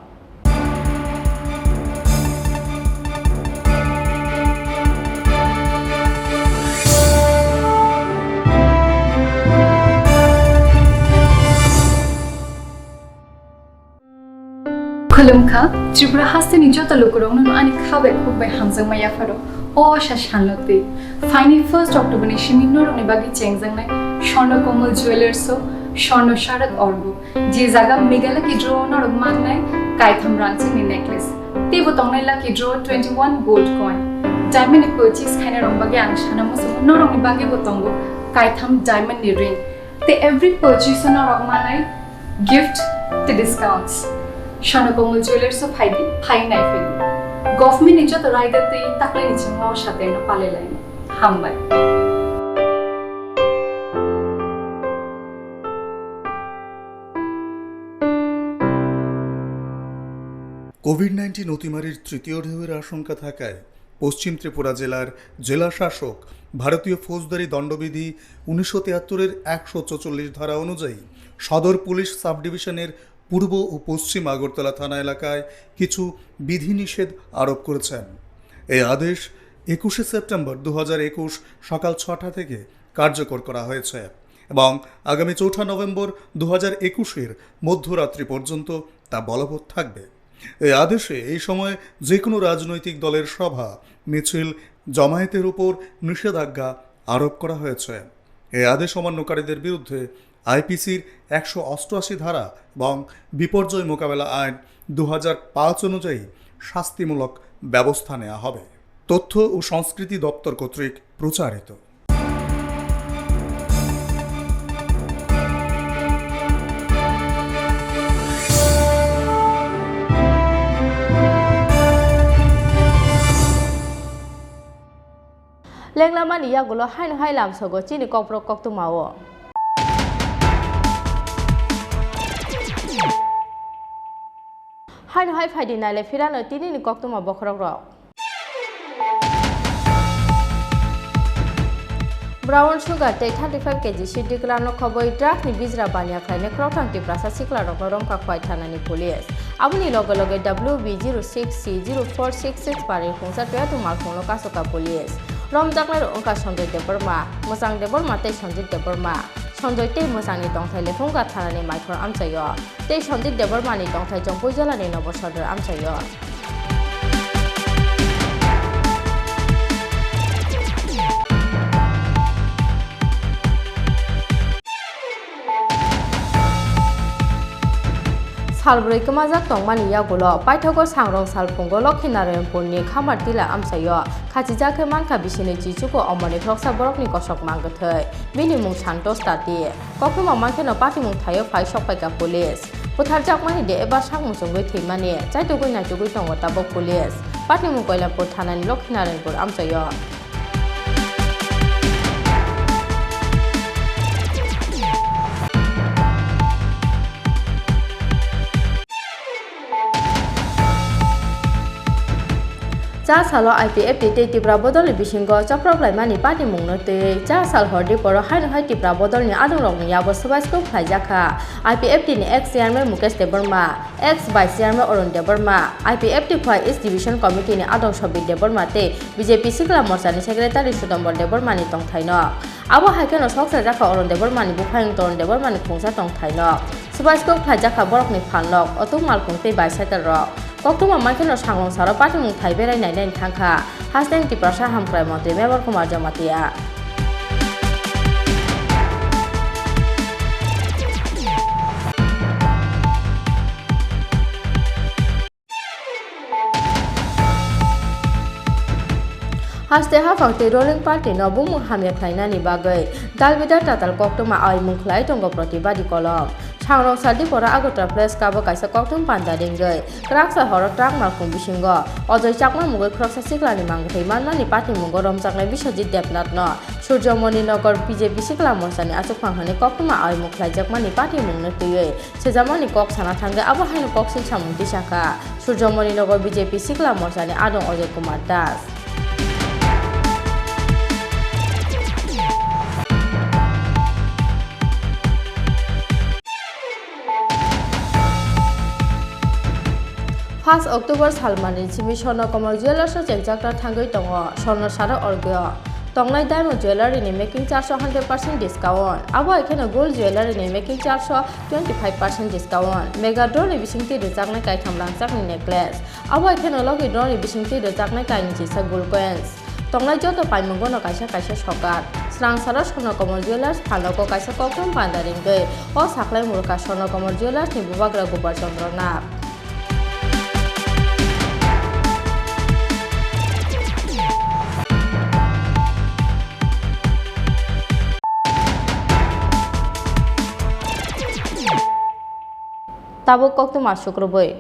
Khulumkha, Tripura hasteni joto lukurokno ani kha bai khuk bai hamjakma yapharo. O sa sanlotwi. Phaini first October ni simi norokni bagwi chengjaknai Swarna Komal Jewellers o Swarna Sharak Orgo. Je jaga Meghalaya kidro norok mannai kaitham rangchakni necklace. Teibo tongnai lucky draw twenty-one gold coin. Diamond ni purchase khainai rok bagwi ang sana muchungo norokni bagwi bo tongo kaitham diamond ni ring. Tei every purchase o norok manai gift tei discounts. Swarna Komal Jewellers o phaidi, phai nai phaidi. Government ni joto raida tei taklai ni chingma o sateng no palai lai. Hambai. Covid nineteen অতিমারির তৃতীয় ঢেউয়ের আশঙ্কা থাকায় পশ্চিম ত্রিপুরা জেলার জেলা শাসক ভারতীয় ফৌজদারি দণ্ডবিধি উনিশশো তিয়াত্তরের একশো ছেচল্লিশ ধারা অনুযায়ী সদর পুলিশ সাব ডিভিশনের পূর্ব ও পশ্চিম আগরতলা থানা এলাকায় কিছু বিধিনিষেধ আরোপ করেছেন। এই আদেশ একুশে সেপ্টেম্বর দু হাজার একুশ সকাল ছটা থেকে কার্যকর করা হয়েছে এবং আগামী চৌঠা নভেম্বর দু হাজার একুশের মধ্যরাত্রি পর্যন্ত তা বলবৎ থাকবে। এই আদেশে এই সময় যে কোনো রাজনৈতিক দলের সভা, মিছিল, জমায়েতের উপর নিষেধাজ্ঞা আরোপ করা হয়েছে। এই আদেশ অমান্যকারীদের বিরুদ্ধে আইপিসির একশো অষ্টআশি ধারা এবং বিপর্যয় মোকাবেলা আইন দু হাজার পাঁচ অনুযায়ী শাস্তিমূলক ব্যবস্থা নেওয়া হবে। তথ্য ও সংস্কৃতি দপ্তর কর্তৃক প্রচারিত। Lenglamani yagulo haino hai lamsogo chini kokborok koktwmao. Haino hai phaidi naile phirano tinini koktwma bokhorokrok. Brown sugar tei thirty five K G siddikrano khoboi drugs ni bijra baniya khlainai khoroktham Tiprasa siklarokno romkha Khowai thanani police. Aboni loge loge W B zero six C zero four six six pari khungsa toyatu malkhungno kasoka police. Romjaknairok wngkha Sanjoy Debbarma, Mwchang Debbarma tei Sanjit Debbarma. Sanjoy tei Mwchangni tongthai Lephunga thanani Maikhor amchaio. Tei Sanjit Debbarmani tongthai Jompuijolani Nobo Sodor amchaio. Salbrwi kwmajak tongmani yagulo paithago sangrong salphungo Lokhinarayanpurni Khamar Tila amchaio khachijak khe mankha bisini chichugo omoni khoroksa borokni kosok mangkwthwi. Bini mung Santosh Tati. Koktwma mankheno patimung thaio phai sokpaikha police. Butharjakmani de eba sak muchungwi thwimani chaitugwi naitugwi tongo tabuk police. Patimung Koilampur thanani Lokhinarayanpur amchaio. Cha salo I P F T tei Tipra bodolni bisingo choprok laimani patimungno twiwi cha sal hordi poro haino hai Tipra bodolni adongrokni yago swbai swkang khlaijakha. I P F T ni ex chairman Mukesh Debbarma, ex vice chairman Arun Debbarma, I P F T Khowai East Division Committee ni adong Sobir Debbarma tei B J P Sikla Morcha ni secretary Sudombor Debbarma ni tongthaino. Abo hai kheno sok chajakha Arun Debbarma ni buphayung Tarun Debbarma ni khungsa tongthaino. Swbai swkang khlaijakha borokni phalnok, otuk malkhung tei bicycle rok. Koktwma mankheno sangrong salo patimung thai berai nainani thangkha Hasteni Tiprasa Hamkrai Montri Mebar Kumar Jamatia. Haste haphang tei ruling party no bumung hamya khlainani bagwi Dalbidar Tatal koktwma aimung khlai tongo protibadi kolom. Sangrong Saldipora Agartala Press Club o kaisa kokthum panda ringwi kwraksa horo truck malkhung bisingo Ajoy Chakma mungwi khoroksa siklani mangthwi manmani patimungo romjaknai Biswajit Debnath no Surjomoni Nagar B J P Sikla Morcha ni achukphang hwnwi koktwma aimung khlaijakmani patimungno twiwi sejamani kok sana thangwi abo haino koksil samung tisakha. Surjomoni Nagar B J P Sikla Morcha ni adong Ajoy Kumar Das. First October salmani simi Swarna Kamal Jewellers o chengchakna thangwi tongo Swarna Sara Orgyo. Tongnai Diamond Jewellery ni making charge o hundred percent discount. Abo hai kheno Gold Jewellery ni making charge o twenty five percent discount. Mega Draw ni bisingtwi rwjaknai kaitham rangchakni necklace. Abo hai kheno Lucky Draw ni bisingtwi rwjaknai kainwi chisa Gold Coins. Tongnai joto paimungono kaisa kaisa sokat. Swrang sara Swarna Kamal Jewellers phalnogo kaisa kokthum panda ringwi o saklai murukha Swarna Kamal Jewellers ni bubagra Gopal Chandra Nath. Tabuk koktwma sukrubwi.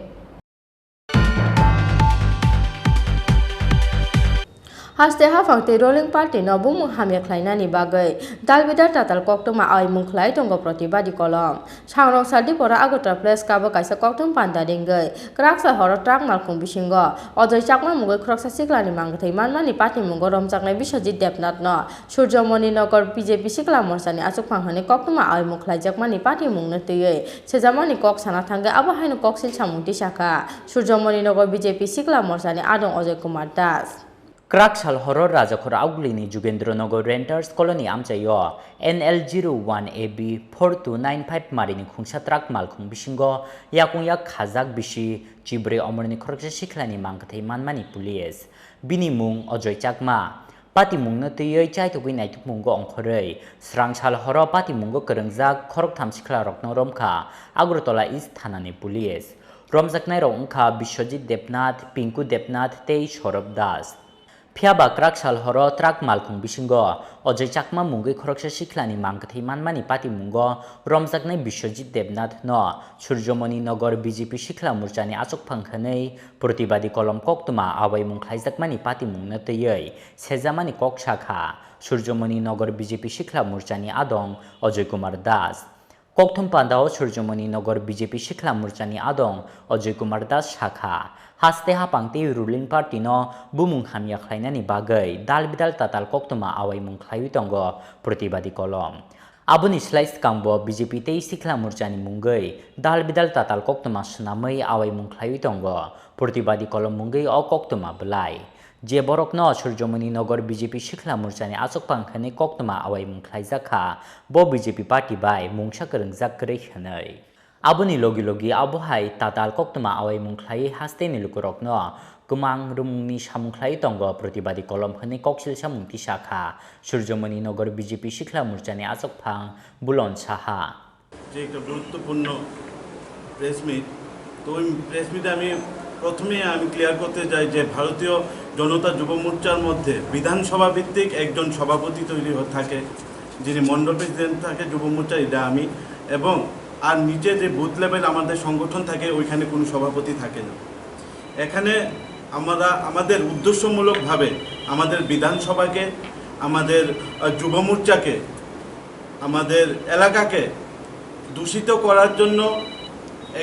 Haste haphang tei ruling party no bumung hamya khlainani bagwi dalbidal tatal koktwma aimung khlai tongo protibadi kolom. Sangrong Saldipora Agartala Press Club o kaisa kokthum panda ringwi kwraksa horo truck malkhung bisingo Ajoy Chakma mungwi khoroksa siklani mangthwi manmani patimungo romjaknai Biswajit Debnath no Surjomoni Nagar B J P Sikla Morcha ni achukphang hwnwi koktwma aimung khlaijakmani patimungno twiwi sejamani kok sana thangwi abo haino koksil samung tisakha. Surjomoni Nagar B J P Sikla Morcha ni adong Ajoy Kumar Das. Kwrak sal horo Rajakhor Augulini Jugendra Nagar Renters Colony amchaio N L zero one A B four two nine five marini khungsa truck malkhung bisingo yakung yak khajak bisi chibrwi omorni khoroksa sikhlani mangkwthwi manmani police. Bini mung Ajoy Chakma. Patimungno twiwi chaithogwi naitukmungo ongkhorwi, swrang sal horo patimungo kwrwngjak khoroktham siklarokno romkha Agartala East thanani police. Romjaknairok wngkha Biswajit Debnath, Pinku Debnath tei Saurabh Das. Phiyaba kwrak sal horo truck malkhung bisingo Ajoy Chakma mungwi khoroksa sikhlani mangkwthwi manmani patimungo romjaknai Biswajit Debnath no Surjomoni Nagar B J P Sikhla Morchani achukphang hwnwi protibadi kolom koktwma awaimung khlaijakmani patimungno twiwi sejamani kok sakha Surjomoni Nagar B J P Sikhla Morchani adong Ajoy Kumar Das. Kokthum pandao Surjomoni Nagar B J P Sikhla Morchani adong Ajoy Kumar Das sakha, haste haphang tei ruling party no bumung hamya khlainani bagwi dal bidal tatal koktwma awaimung khlaiwi tongo protibadi kolom. Aboni slai swkangbo B J P tei Sikhla Morchani mungwi dal bidal tatal koktwma swnamwi awaimung khlaiwi tongo protibadi kolom mungwi o koktwma bwlai. Je borokno Surjomoni Nagar B J P Sikhla Morchani achukphang hwnwi koktwma awaimung khlaijakha, bo B J P party bai mungsa kwrwngjak kwrwi hwnwi. Aboni logi logi abo hai tatal koktwma awaimung khlaiwi hasteni lukurokno kwmang rwmungni samung khlaiwi tongo protibadi kolom hwnwi koksil samung tisakha Surjomoni Nagar B J P Sikhla Morchani achukphang Bulon Saha. যে একটা গুরুত্বপূর্ণ press meet. তো ওই প্রেস মিটে আমি প্রথমেই আমি ক্লিয়ার করতে চাই যে ভারতীয় জনতা যুব মোর্চার মধ্যে বিধানসভা ভিত্তিক একজন সভাপতি তৈরি হ-, থাকে, যিনি মণ্ডল প্রেসিডেন্ট থাকে যুব মোর্চার, এটা আমি, এবং আর নিচে যে বুথ লেভেল আমাদের সংগঠন থাকে, ওইখানে কোনো সভাপতি থাকে না। এখানে আমরা আমাদের উদ্দেশ্যমূলকভাবে আমাদের বিধানসভাকে, আমাদের, আহ, যুব মোর্চাকে, আমাদের এলাকাকে দূষিত করার জন্য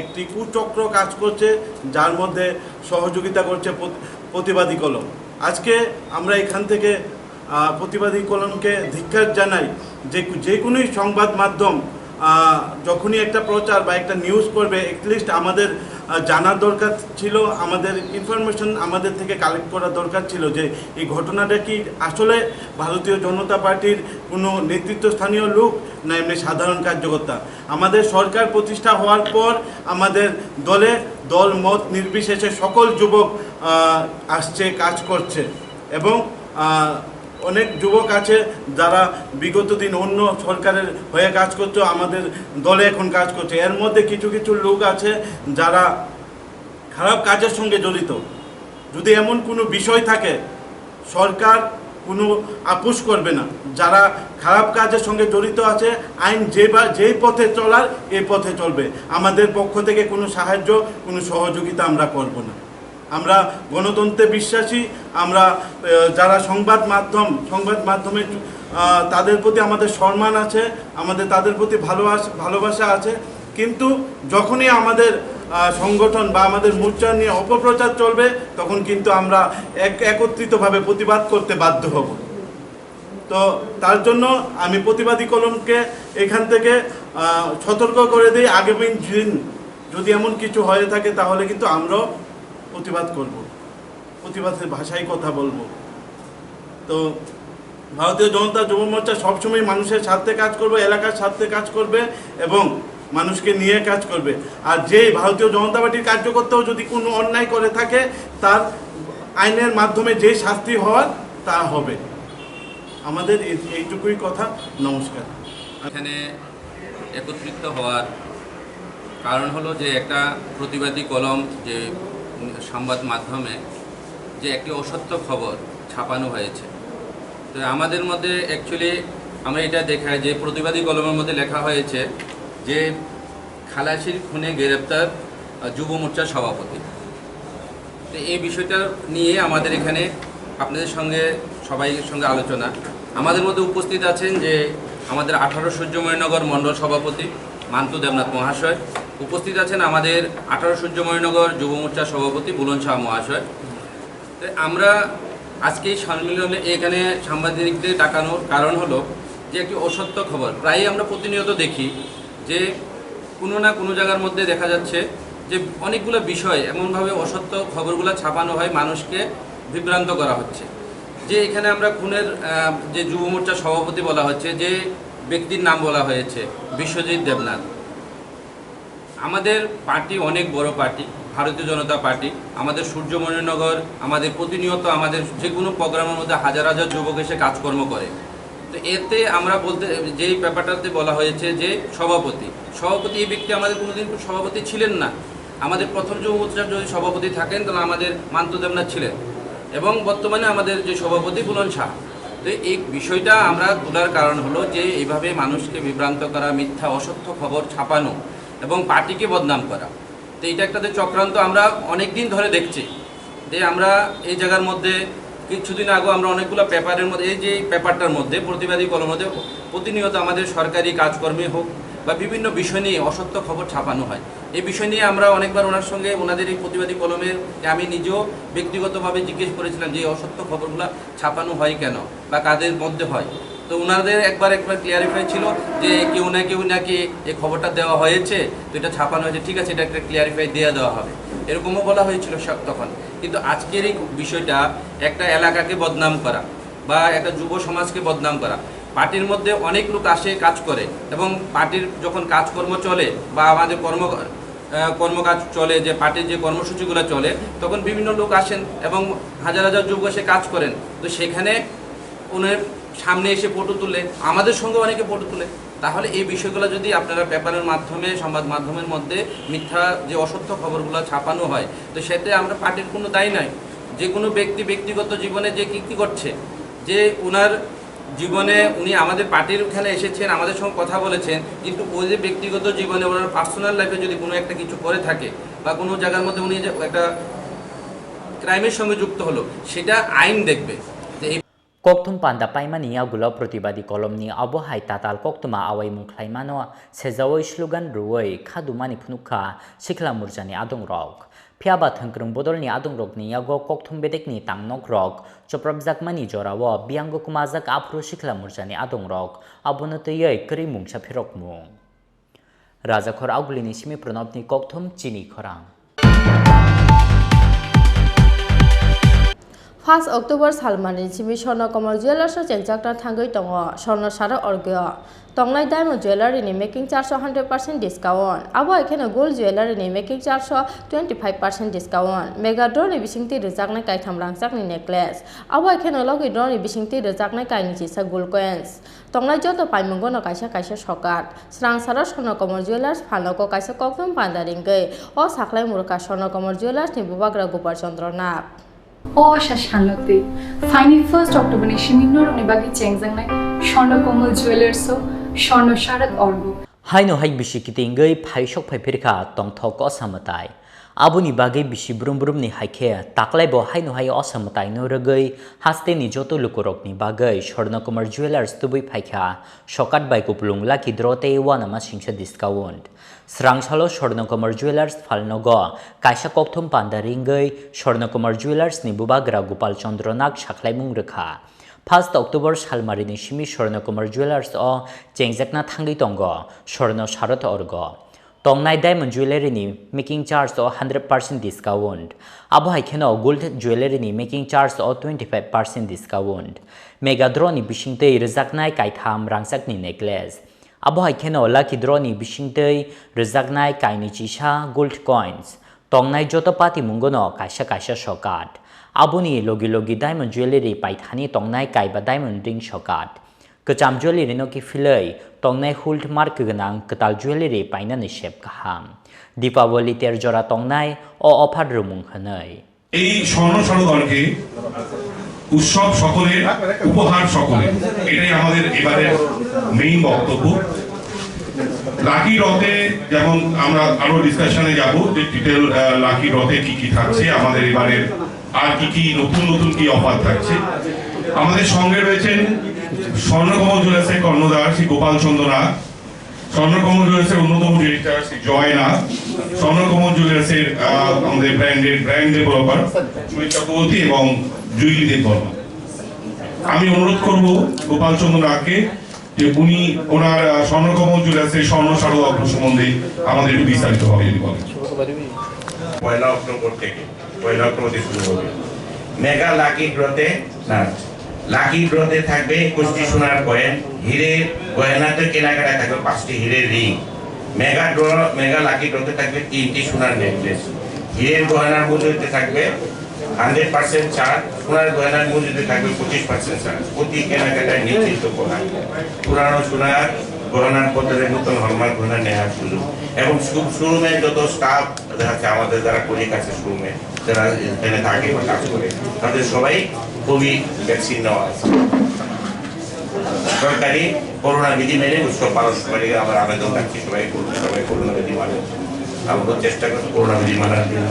একটি কুচক্র কাজ করছে, যার মধ্যে সহযোগিতা করছে প্রত-, প্রতিবাদী কলম। আজকে আমরা এখান থেকে, আহ, প্রতিবাদী কলমকে ধিক্কার জানাই যে, যে কোনোই সংবাদ মাধ্যম, আহ, যখনই একটা প্রচার বা একটা নিউজ করবে, অ্যাটলিস্ট আমাদের, আহ, জানার দরকার ছিল, আমাদের ইনফরমেশন আমাদের থেকে কালেক্ট করার দরকার ছিল যে এই ঘটনাটা কি আসলে ভারতীয় জনতা পার্টির কোনো নেতৃত্বস্থানীয় লোক না এমনি সাধারণ কার্যকর্তা। আমাদের সরকার প্রতিষ্ঠা হওয়ার পর আমাদের দলে দল মত নির্বিশেষে সকল যুবক, আহ, আসছে, কাজ করছে এবং, আহ, অনেক যুবক আছে যারা বিগত দিন অন্য সরকারের হয়ে কাজ করতো, আমাদের দলে এখন কাজ করছে। এর মধ্যে কিছু কিছু লোক আছে যারা খারাপ কাজের সঙ্গে জড়িত। যদি এমন কোনো বিষয় থাকে, সরকার কোনো আপোষ করবে না। যারা খারাপ কাজের সঙ্গে জড়িত আছে, আইন যে বা যেই পথে চলার, এই পথে চলবে। আমাদের পক্ষ থেকে কোনো সাহায্য, কোনো সহযোগিতা আমরা করব না। আমরা গণতন্ত্রে বিশ্বাসী। আমরা আহ, যারা সংবাদ মাধ্যম, সংবাদ মাধ্যমে আহ, তাদের প্রতি আমাদের সম্মান আছে, আমাদের তাদের প্রতি ভালোবাস- ভালোবাসা আছে। কিন্তু যখনই আমাদের আহ, সংগঠন বা আমাদের মোর্চা নিয়ে অপপ্রচার চলবে, তখন কিন্তু আমরা এক একত্রিতভাবে প্রতিবাদ করতে বাধ্য হব। তো তার জন্য আমি প্রতিবাদী কলমকে এখান থেকে আহ, সতর্ক করে দিই, আগামী দিন যদি এমন কিছু হয়ে থাকে, তাহলে কিন্তু আমরাও প্রতিবাদ করব, প্রতিবাদের ভাষায় কথা বলবো। তো ভারতীয় জনতা যুব মোর্চা সবসময় মানুষের স্বার্থে কাজ করবে, এলাকার স্বার্থে কাজ করবে এবং মানুষকে নিয়ে কাজ করবে। আর যেই ভারতীয় জনতা পার্টির কার্যকর্তাও যদি কোনো অন্যায় করে থাকে, তার আইনের মাধ্যমে যে শাস্তি হওয়ার, তা হবে। আমাদের এই- এইটুকুই কথা। নমস্কার। এখানে একত্রিত হওয়ার কারণ হলো যে একটা প্রতিবাদী কলম, যে সংবাদ মাধ্যমে যে একটি অসত্য খবর ছাপানো হয়েছে। তো আমাদের মধ্যে অ্যাকচুয়ালি আমরা এটা দেখাই যে প্রতিবাদী কলমের মধ্যে লেখা হয়েছে যে খালাসির খুনে গ্রেপ্তার আহ, যুব মোর্চার সভাপতি। তো এই বিষয়টা নিয়ে আমাদের এখানে আপনাদের সঙ্গে, সবাই সঙ্গে আলোচনা। আমাদের মধ্যে উপস্থিত আছেন যে আমাদের আঠারো সূর্যমণিনগর মণ্ডল সভাপতি মান্তু দেবনাথ মহাশয়, উপস্থিত আছেন আমাদের আঠারো সূর্যমণিনগর যুব মোর্চার সভাপতি বুলন শাহ মহাশয়। তো আমরা আজকে এই সম্মেলনে এখানে সাংবাদিকদের ডাকানোর কারণ হলো যে একটি অসত্য খবর প্রায়ই আমরা প্রতিনিয়ত দেখি যে কোনো না কোনো জায়গার মধ্যে দেখা যাচ্ছে যে অনেকগুলো বিষয় এমনভাবে অসত্য খবরগুলো ছাপানো হয়, মানুষকে বিভ্রান্ত করা হচ্ছে। যে এখানে আমরা খুনের আহ, যে যুব মোর্চার সভাপতি বলা হচ্ছে, যে ব্যক্তির নাম বলা হয়েছে বিশ্বজিৎ দেবনাথ। আমাদের পার্টি অনেক বড় পার্টি, ভারতীয় জনতা পার্টি। আমাদের সূর্যমণিনগর, আমাদের প্রতিনিয়ত আমাদের যে কোনো প্রোগ্রামের মধ্যে হাজার হাজার যুবক এসে কাজকর্ম করে। তো এতে আমরা বলতে, যেই ব্যাপারটাতে বলা হয়েছে যে সভাপতি, সভাপতি এই ব্যক্তি আমাদের কোনোদিন সভাপতি ছিলেন না। আমাদের প্রথম যুব মোর্চার যদি সভাপতি থাকেন, তাহলে আমাদের মান্ত দেবনাথ ছিলেন এবং বর্তমানে আমাদের যে সভাপতি বুলন শাহ। তো এই বিষয়টা আমরা তোলার কারণ হলো যে এইভাবে মানুষকে বিভ্রান্ত করা, মিথ্যা অসত্য খবর ছাপানো এবং পার্টিকে বদনাম করা। তো এটা একটা যে চক্রান্ত আমরা অনেক দিন ধরে দেখছি, যে আমরা এই জায়গার মধ্যে কিছুদিন আগেও আমরা অনেকগুলো পেপারের মধ্যে, এই যে পেপারটার মধ্যে, প্রতিবাদী কলমের মধ্যে প্রতিনিয়ত আমাদের সরকারি কাজকর্মে হোক বা বিভিন্ন বিষয় নিয়ে অসত্য খবর ছাপানো হয়। এই বিষয় নিয়ে আমরা অনেকবার ওনার সঙ্গে, ওনাদের এই প্রতিবাদী কলমের, আমি নিজেও ব্যক্তিগতভাবে জিজ্ঞেস করেছিলাম যে এই অসত্য খবরগুলো ছাপানো হয় কেন বা কাদের মধ্যে হয়। তো ওনাদের একবার একবার ক্লিয়ারিফাই ছিল যে কেউ না কেউ নাকি এই খবরটা দেওয়া হয়েছে, তো এটা ছাপানো হয়েছে, ঠিক আছে, এটা একটা ক্লিয়ারিফাই দিয়ে দেওয়া হবে, এরকমও বলা হয়েছিল সব তখন। কিন্তু আজকের এই বিষয়টা একটা এলাকাকে বদনাম করা বা একটা যুব সমাজকে বদনাম করা। পার্টির মধ্যে অনেক লোক আসে, কাজ করে, এবং পার্টির যখন কাজকর্ম চলে বা আমাদের কর্ম আহ, কর্মকাজ চলে, যে পার্টির যে কর্মসূচিগুলো চলে, তখন বিভিন্ন লোক আসেন এবং হাজার হাজার যুবক এসে কাজ করেন। তো সেখানে ওনার সামনে এসে ফটো তুলে, আমাদের সঙ্গে অনেকে ফটো তুলে। তাহলে এই বিষয়গুলো যদি আপনারা পেপারের মাধ্যমে, সংবাদ মাধ্যমের মধ্যে মিথ্যা যে অসত্য খবরগুলো ছাপানো হয়, তো সেতে আমরা পার্টির কোনো দায়ী নয়। যে কোনো ব্যক্তি ব্যক্তিগত জীবনে যে কী কী করছে, যে ওনার জীবনে উনি আমাদের পার্টির ওখানে এসেছেন, আমাদের সঙ্গে কথা বলেছেন, কিন্তু ওই যে ব্যক্তিগত জীবনে ওনার পার্সোনাল লাইফে যদি কোনো একটা কিছু করে থাকে বা কোনো জায়গার মধ্যে উনি যে একটা ক্রাইমের সঙ্গে যুক্ত হলো, সেটা আইন দেখবে। যে এই Kokthum panda paimani yagulo protibadi kolomni abo hai tatal koktwma awaimung khlaimano sejaui slogan rwui khadumani phunukha Sikla Murjani adongrok. Phiyaba thwngkwrwng bodolni adongrokni yago kokthum bedekni tangnokrok choprapjakmani jorao biyango kwmajak aphuru Sikla Murjani adongrok, abono twiwi kwrwi mungsa phirokmung. Rajakhor Agulini simi Pranabni kokthum chini khorang. First October salmani simi Swarna Kamal Jewellers o chengjak thangwi tongo, Swarna saro orgyo. Tongnai Diamond Jewellery ni making charge o hundred percent discount. Abo hai kheno Gold Jewellery ni making charge o twenty five percent discount. Mega draw ni bisingtwi rwjaknai kaitham rangchakni necklace. Abo hai kheno Lucky draw ni bisingtwi rwjaknai kainwi chisa gold coins. Tongnai joto paimungo no kaisa kaisa sokat. Swrang saro Swarna Kamal Jewellers phalnogo kaisa kokthum panda ringwi. O sakhlai mwrwkha Swarna Kamal Jewellers ni bubagra Gopal Chandra Nath. O Asha Shanloti, phaini first October ni simi norokni bagwi chengjaknai Swarna Kamal Jewellers o Swarna Sharad Orgo. Haino hai bisi kitingwi phaisok phaiphirkha tongthok osa mwtai. Aboni bagwi bisi brum brumni hai khe taklaibo haino hai osa mwtaino rwgwi hasteni joto lukurokni bagwi Swarna Kamal Jewellers tubui phaikha sokat bai kupulung lucky draw tei uanama singsa discount. Srang salo Swarna Kamal Jewellers phalnogo kaisa kokthum panda ringwi Swarna Kamal Jewellers ni bubagra Gopal Chandra Nag sakhlaimung rwkha. First October salmarini simi Swarna Kamal Jewellers o chengjakna thangwi tongo Swarna Sharad Orgo. Tongnai diamond jewellery ni making charge o hundred percent discount. Abo hai kheno gold jewellery ni making charge o twenty five percent discount. Mega draw ni bisingtwi rwjaknai kaitham rangchakni necklace. Abo hai kheno lucky draw ni bisingtwi rwjaknai kainwi chisa gold coins. Tongnai joto patimungono kaisa kaisa sokat. Aboni logi logi diamond jewellery paithani tongnai kaiba diamond ring sokat. Kwcham jewellery no kiphilwi tongnai hallmark gwnang kwtal jewellery painani sep kaham. Deepawali ter jora tongnai o offer rwmung hwnwi. এই স্বর্ণ শারদ অর্ঘে উৎসব সকলের, উপহার সকলের, এটাই আমাদের এবারের মেইন বক্তব্য। লাকি ড্রতে যেমন আমরা আরো ডিসকাশনে যাব যে ডিটেল, আহ, লাকি ড্রতে কি কি থাকছে, আমাদের এবারের আর কি কি নতুন নতুন কি অফার থাকছে। আমাদের সঙ্গে রয়েছেন স্বর্ণকমল জুয়েলার্সের কর্ণধার শ্রী গোপাল চন্দ্র নাগ, স্বর্ণকমল জুয়েলার্সের অন্যতম ডিরেক্টর শ্রী জয় নাগ, স্বর্ণকমল জুয়েলার্সের, আহ, আমাদের ব্র্যান্ডের ব্র্যান্ড ডেভেলপার সুমিত চক্রবর্তী এবং জুইলি দেববর্মা। আমি অনুরোধ করব গোপাল চন্দ্র নাগকে যে উনি ওনার, আহ, স্বর্ণকমল জুয়েলার্সের স্বর্ণ শারদ অর্ঘ সম্বন্ধে আমাদের একটু বিস্তারিতভাবে যদি বলেন। পয়লা অক্টোবর থেকে, পয়লা অক্টোবর থেকে শুরু হবে মেগা লাকি ড্রতে। না, লাকি ড্রতে থাকবে একুশটি সোনার কয়েন, হীরের গয়নাতে কেনাকাটা থাকবে পাঁচটি হীরের ring. Mega draw, mega lucky ড্রতে থাকবে তিনটি সোনার নেকলেস। হীরের গয়নার মজুরিতে থাকবে হান্ড্রেড পার্সেন্ট ছাড়, সোনার গয়নার মজুরিতে থাকবে পঁচিশ পার্সেন্ট ছাড়। প্রতি কেনাকাটায় নিশ্চিত উপহার, পুরানো সোনার গয়নার বদলে নতুন হলমার্ক গয়না নেওয়ার সুযোগ। এবং শো-, শোরুমে যত স্টাফ আছে, আমাদের যারা কলিগ আছে শোরুমে, যারা এখানে থাকে বা কাজ করে, তাদের সবাই কোভিড ভ্যাকসিন নেওয়া আছে। সরকারি করোনা বিধি মেনে উৎসব পালন করে আমার আবেদন রাখছি, সবাই করুন, সবাই করোনা বিধি মানেন। আমরাও চেষ্টা করছি করোনা বিধি মানার জন্য।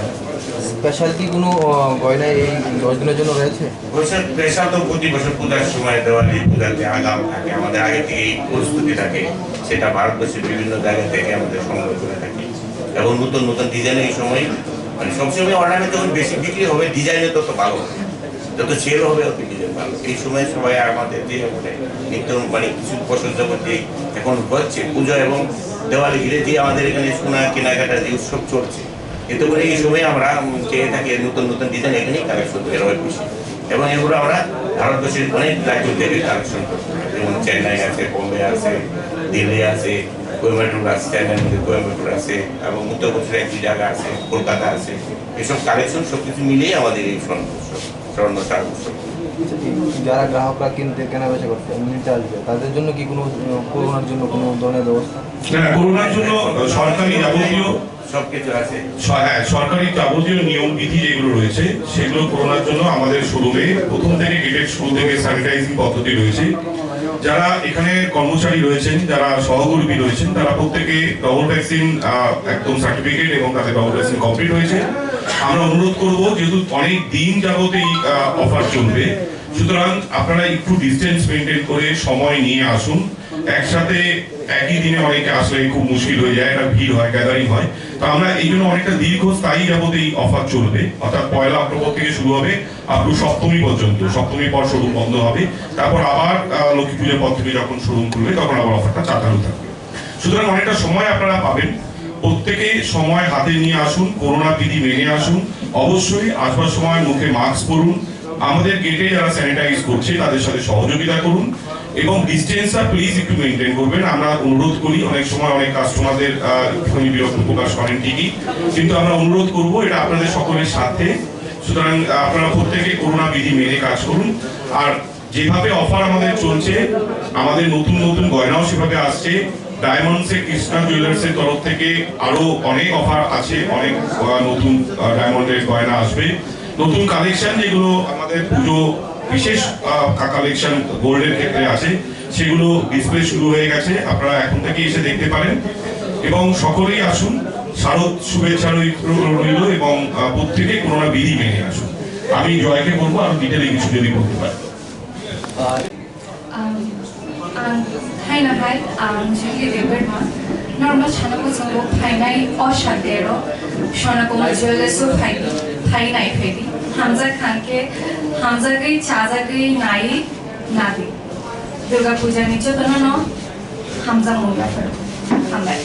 স্পেশাল কি কোনো, আহ, গয়না এই দশ দিনের জন্য রয়েছে? বছর স্পেশাল তো প্রতি বছর পূজার সময়, দেওয়ালি পূজাতে আগাম থাকে, আমাদের আগে থেকেই প্রস্তুতি থাকে, সেটা ভারতবর্ষের বিভিন্ন জায়গা থেকে আমাদের সংগ্রহ করে থাকি। এবং নতুন নতুন ডিজাইন এই সময়, মানে, সবসময় অর্নামেন্ট যখন বেশি বিক্রি হবে, ডিজাইনও তত ভালো হবে, যত সেল হবে, অত ডিজাইন ভালো। এই সময় সবাই আমাদের যে, মানে, নিত্য, মানে, কিছু বছর যাবত যে এখন হচ্ছে পুজো এবং দেওয়ালি ঘিরে যে আমাদের এখানে সোনা কেনাকাটা যে উৎসব চলছে, এতে করে এই সময় আমরা, উম, চেয়ে থাকি নতুন নতুন ডিজাইন এখানেই কালেকশন বের হয় বেশি। এবং এগুলো আমরা ভারতবর্ষের অনেক রাজ্য থেকে কালেকশন করতে পারি, যেমন চেন্নাই আছে, বোম্বে আছে, দিল্লি আছে, কোয়েম্বাটুর আছে, চেন্নাইর মধ্যে কোয়েম্বাটুর আছে, এবং উত্তরপ্রদেশের একটি জায়গা আছে, কলকাতা আছে। এসব কালেকশন সবকিছু মিলিয়ে আমাদের এই স্বর্ণ উৎসব, স্বর্ণ শারদ উৎসব। যারা গ্রাহকরা কিনতে, কেনাবেচা করতে, নিতে আসবে, তাদের জন্য কি কোনো, আহ, করোনার জন্য কোনো ধরনের ব্যবস্থা? না, করোনার জন্য সরকারি যাবতীয় সবকিছু আছে। স-, হ্যাঁ, সরকারি যাবতীয় নিয়ম বিধি যেগুলো রয়েছে, সেগুলো করোনার জন্য আমাদের শোরুমে প্রথম থেকে গেটের শুরু থেকে স্যানিটাইজিং পদ্ধতি রয়েছে। যারা এখানে কর্মচারী রয়েছেন, যারা সহকর্মী রয়েছেন, তারা প্রত্যেকে ডবল ভ্যাকসিন, আহ, একদম সার্টিফিকেট এবং তাদের ডবল ভ্যাকসিন কমপ্লিট হয়েছে। আমরা অনুরোধ করব, যেহেতু অনেক দিন যাবত এই, আহ, অফার চলবে, সুতরাং আপনারা একটু ডিস্টেন্স মেনটেন করে সময় নিয়ে আসুন। একসাথে একই দিনে অনেকে আসলে খুব মুশকিল হয়ে যায়, একটা ভিড় হয়, গ্যাদারিং হয়। তো আমরা এই জন্য অনেকটা দীর্ঘস্থায়ী যাবত এই অফার চলবে, অর্থাৎ পয়লা অক্টোবর থেকে শুরু হবে আপ টু সপ্তমী পর্যন্ত। সপ্তমীর পর শোরুম বন্ধ হবে, তারপর আবার, আহ, লক্ষ্মী পুজোর পর থেকে যখন শোরুম খুলবে, তখন আবার অফারটা চালু থাকবে। সুতরাং অনেকটা সময় আপনারা পাবেন। প্রত্যেকে সময় হাতে নিয়ে আসুন, করোনা বিধি মেনে আসুন। অবশ্যই আসবার সময় মুখে মাস্ক পরুন। আমাদের গেটে যারা স্যানিটাইজ করছে, তাদের সাথে সহযোগিতা করুন এবং ডিস্টেন্সটা প্লিজ একটু মেনটেন করবেন। আমরা অনুরোধ করি, অনেক সময় অনেক কাস্টমারদের, আহ, একটুখানি বিরক্ত প্রকাশ করেন ঠিকই, কিন্তু আমরা অনুরোধ করব, এটা আপনাদের সকলের স্বার্থে। সুতরাং, আহ, আপনারা প্রত্যেকে করোনা বিধি মেনে কাজ করুন। আর যেভাবে অফার আমাদের চলছে, আমাদের নতুন নতুন গয়নাও সেভাবে আসছে। ডায়মন্ডসে কৃষ্ণা জুয়েলার্সের তরফ থেকে আরো অনেক অফার আছে, অনেক, আহ, নতুন, আহ, ডায়মন্ডের গয়না আসবে। নতুন কালেকশন যেগুলো আমাদের পুজো বিশেষ কালেকশন গোল্ডের ক্ষেত্রে আছে, সেগুলো ডিসপ্লে শুরু হয়ে গেছে, আপনারা এখন থেকে এসে দেখতে পারেন। এবং সকলেই আসুন, শারদ শুভেচ্ছা রই- রইল এবং আহ, প্রত্যেকে করোনা বিধি মেনে আসুন। আমি জয়কে বলবো আরো ডিটেলে কিছু যদি বলতে পারেন। Ang, ang thaina hai ang Julie Debbarma, normal sana kuchungo phainai o satero, Sona Kumar Jewellers o phaini, phainai phaidi, hamjak khanke, hamjagwi chajagwi nai nadi. Durga Puja ni jotono no hamjak mungla pharo. Hambai.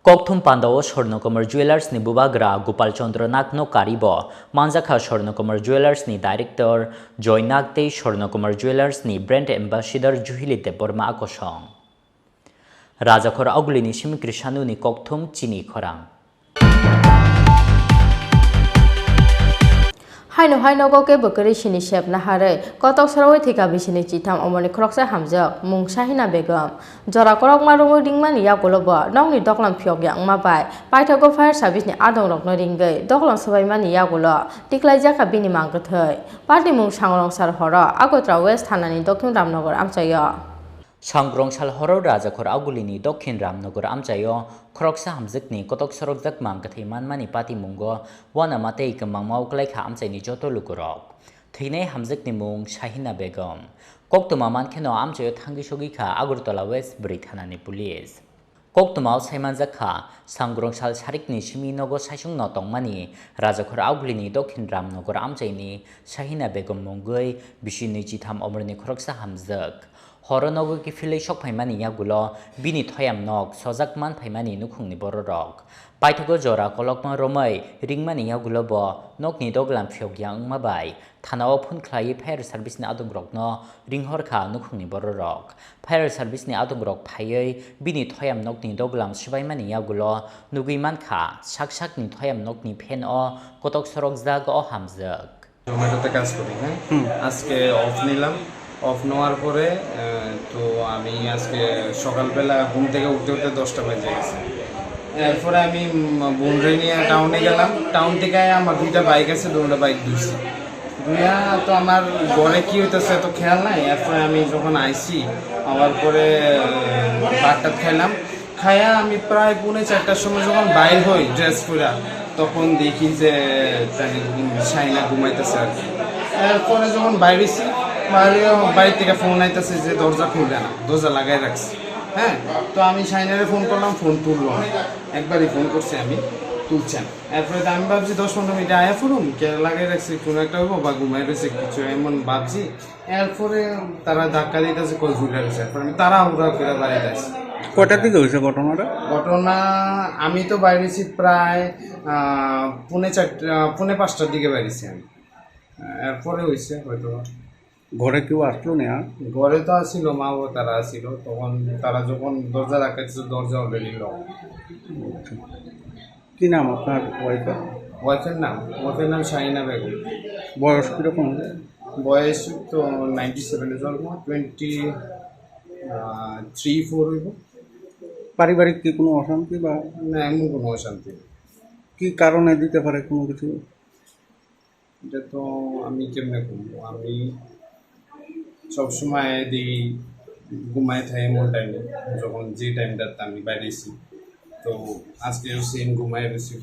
Kokthum pandao Swarnakumar Jewellers ni bubagra Gopal Chandra Nag no karibo manjakha Swarnakumar Jewellers ni director Joy Nag tei Swarnakumar Jewellers ni brand ambassador Juhili Debbarma akosong. Rajakhor Auguli ni simi Krishandu ni kokthum chini khorang. Haino hai nogo kebo kwrwi sini sep naharwi kotok sorowi thwikha bisini chitham omorni khoroksa hamjak mung Sahina Begum. Jora korokma romwi ringmani yagulo bo nokni doklam phiyokya wngma bai paithago fire service ni adongrokno ringwi doklam swbaimani yagulo tiklaijakha bini mang kwthwi. Patimung Sangrongsal horo Agartala West thanani Dokhin Ramnagar amchaio. Sangrongsal horo Rajakhor Augulini Dokhin Ramnagar amchaio khoroksa hamjwkni kotok sorokjak mang kwthwi manmani patimungo uanama tei kwmangma uklaikha amchaini joto lukurok. Thwinai hamjwkni mung Sahina Begum. Koktwma mankheno amchaio thangwi sogwikha Agartala West bwrwi thanani police. Koktwmao saimanjakha, Sangrongsal sarikni simi nogo saisungno tongmani Rajakhor Augulini Dokhin Ramnagar amchaini Sahina Begum mungwi bisi nwichitham omorni khoroksa hamjwk. Horo nogo kiphilwi sokphaimani yagulo bini thoyam nok sojak manphaimani nukhungni bororok. Paithago jora kolokma romwi ringmani yagulo bo nokni doglam phiyokya wngma bai thanao phone khlaiwi fire service ni adongrokno ringhorkha nukhungni bororok. Fire service ni adongrok phaiwi bini thoyam nokni doglam swbaimani yagulo nugwi mankha sak sakni thoyam nokni fan o kotok sorokjak o hamjwk. জোম্যাটোতে কাজ করি, হ্যাঁ। হুম। আজকে অফ নিলাম। অফ নেওয়ার পরে, আহ, তো আমি আজকে সকালবেলা ঘুম থেকে উঠতে উঠতে দশটা বেজে গেছে। এরপরে আমি, উম, বোনরে নিয়ে টাউনে গেলাম। টাউন থেকে আমার দুইটা বাইক আছে, দুইটা বাইক ধুইছি। ধুইয়া তো আমার ঘরে কি হইতেছে এত খেয়াল নাই। এরপরে আমি যখন আইছি, আওয়ার পরে, আহ, ভাত টাত খাইলাম। খাইয়া আমি প্রায় পৌনে চারটার সময় যখন বাইর হই ড্রেস পরা, তখন দেখি যে তাই, উম, শাহিনা ঘুমাইতেছে আর কি। এরপরে যখন বাইরেছি, বাইরে, বাড়ি থেকে ফোন আইতেছে যে দরজা খুলবে না, দরজা লাগাই রাখছে। হ্যাঁ, তো আমি শাহিনারে ফোন করলাম, ফোন তুললো না। একবারই ফোন করছি আমি, তুলছে না। এরপরে তো আমি ভাবছি দশ পনেরো মিনিট আয়া ফুরুম, কে লাগাই রাখছে, কোনো একটা হইবো বা ঘুমাই রয়েছে কিছু, এমন ভাবছি। এরপরে তারা ধাক্কা দিতেছে, কই ঝুলে রয়েছে। এরপরে আমি তাড়াহুড়া করে বাড়িতে আসি। কয়টার দিকে হয়েছে ঘটনাটা? ঘটনা, আমি তো বাইরেছি প্রায়, আহ, পৌনে চারটা, পৌনে পাঁচটার দিকে বাইরেছি আমি। এরপরে হয়েছে হয়তো। ঘরে কেউ আসলো না? ঘরে তো আসিল, মা ও তারা আসিল, তখন তারা যখন দরজা ধাক্কা দিচ্ছে, দরজা already লক। আচ্ছা। কি নাম আপনার ওয়াইফের? ওয়াইফের নাম, ওয়াইফের নাম শাহিনা বেগম। বয়স কিরকম হবে? বয়স তো নাইনটি সেভেনে জন্ম, টোয়েন্টি থ্রি ফোর হইব। পারিবারিক কি কোনো অশান্তি বা? না, এমন কোনো অশান্তি নেই। কি কারণে দিতে পারে কোনো কিছু? এটা তো আমি কেমনে বলবো? আমি সবসময় দেখি ঘুমায় থাকে এমন টাইমে, যখন যে টাইমটাতে আমি বাইরেছি। তো আজকেও সেম ঘুমায় রয়েছিল।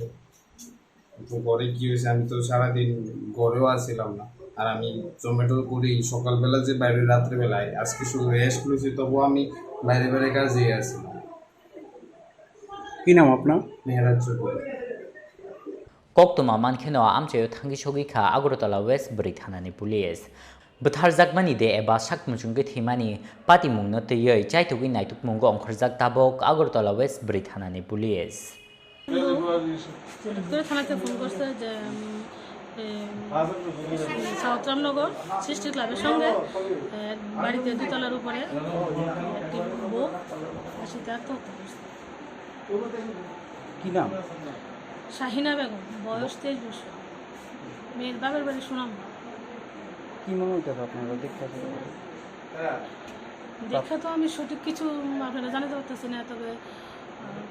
তো ঘরে কি হয়েছে, আমি তো সারাদিন ঘরেও আসছিলাম না। আর আমি জোম্যাটো করি সকালবেলা যে বাইরে রাত্রেবেলায়, আজকে শুধু রেস্ট লইছি, তবুও আমি বাইরে বাইরে কাজেই আসছিলাম। কি নাম আপনার? মেহরাজ Chowdhury. Koktwma mankheno amchaio thangwi sogwi kha Agartala West bwrwi thanani police. Bwtharjakmani de eba sak muchungwi thwimani patimungno twiwi chaitugwi naitukmungo ongkhorjak tabok Agartala West bwrwi thanani police. হঠাৎ করে থানাতে ফোন করছে যে, উম, এ, সাউথ রামনগর সিস্টার ক্লাবের সঙ্গে, এ, বাড়িতে দোতলার উপরে একটি বউ ফাঁসিতে আত্মহত্যা করছে। কি নাম? শাহিনা বেগম, বয়স তেইশ বছর। মেয়ের বাপের বাড়ি সুনাম। কি মনে হইতেছে আপনারা দেখতে? দেখা তো আমি সঠিক কিছু আপনারা জানাতে পারতেছি না, তবে, আহ,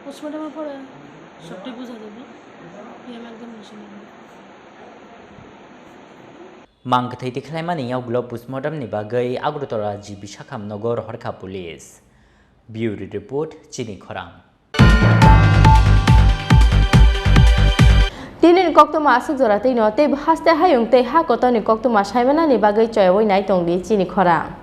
পোস্টমর্টমের পরে সবটাই বোঝা যাবে। পিএম একদম machine. Mang kwthwi tikhlaimani yagulo postmortem ni bagwi Agartala G B Sakham nogo rohorkha police. Bureau report, Chini Khorang. Tini ni koktwma aswk jora twi no, tei haste hayung tei ha kotor ni koktwma saimanani bagwi choyawi nai tong di Chini Khorang.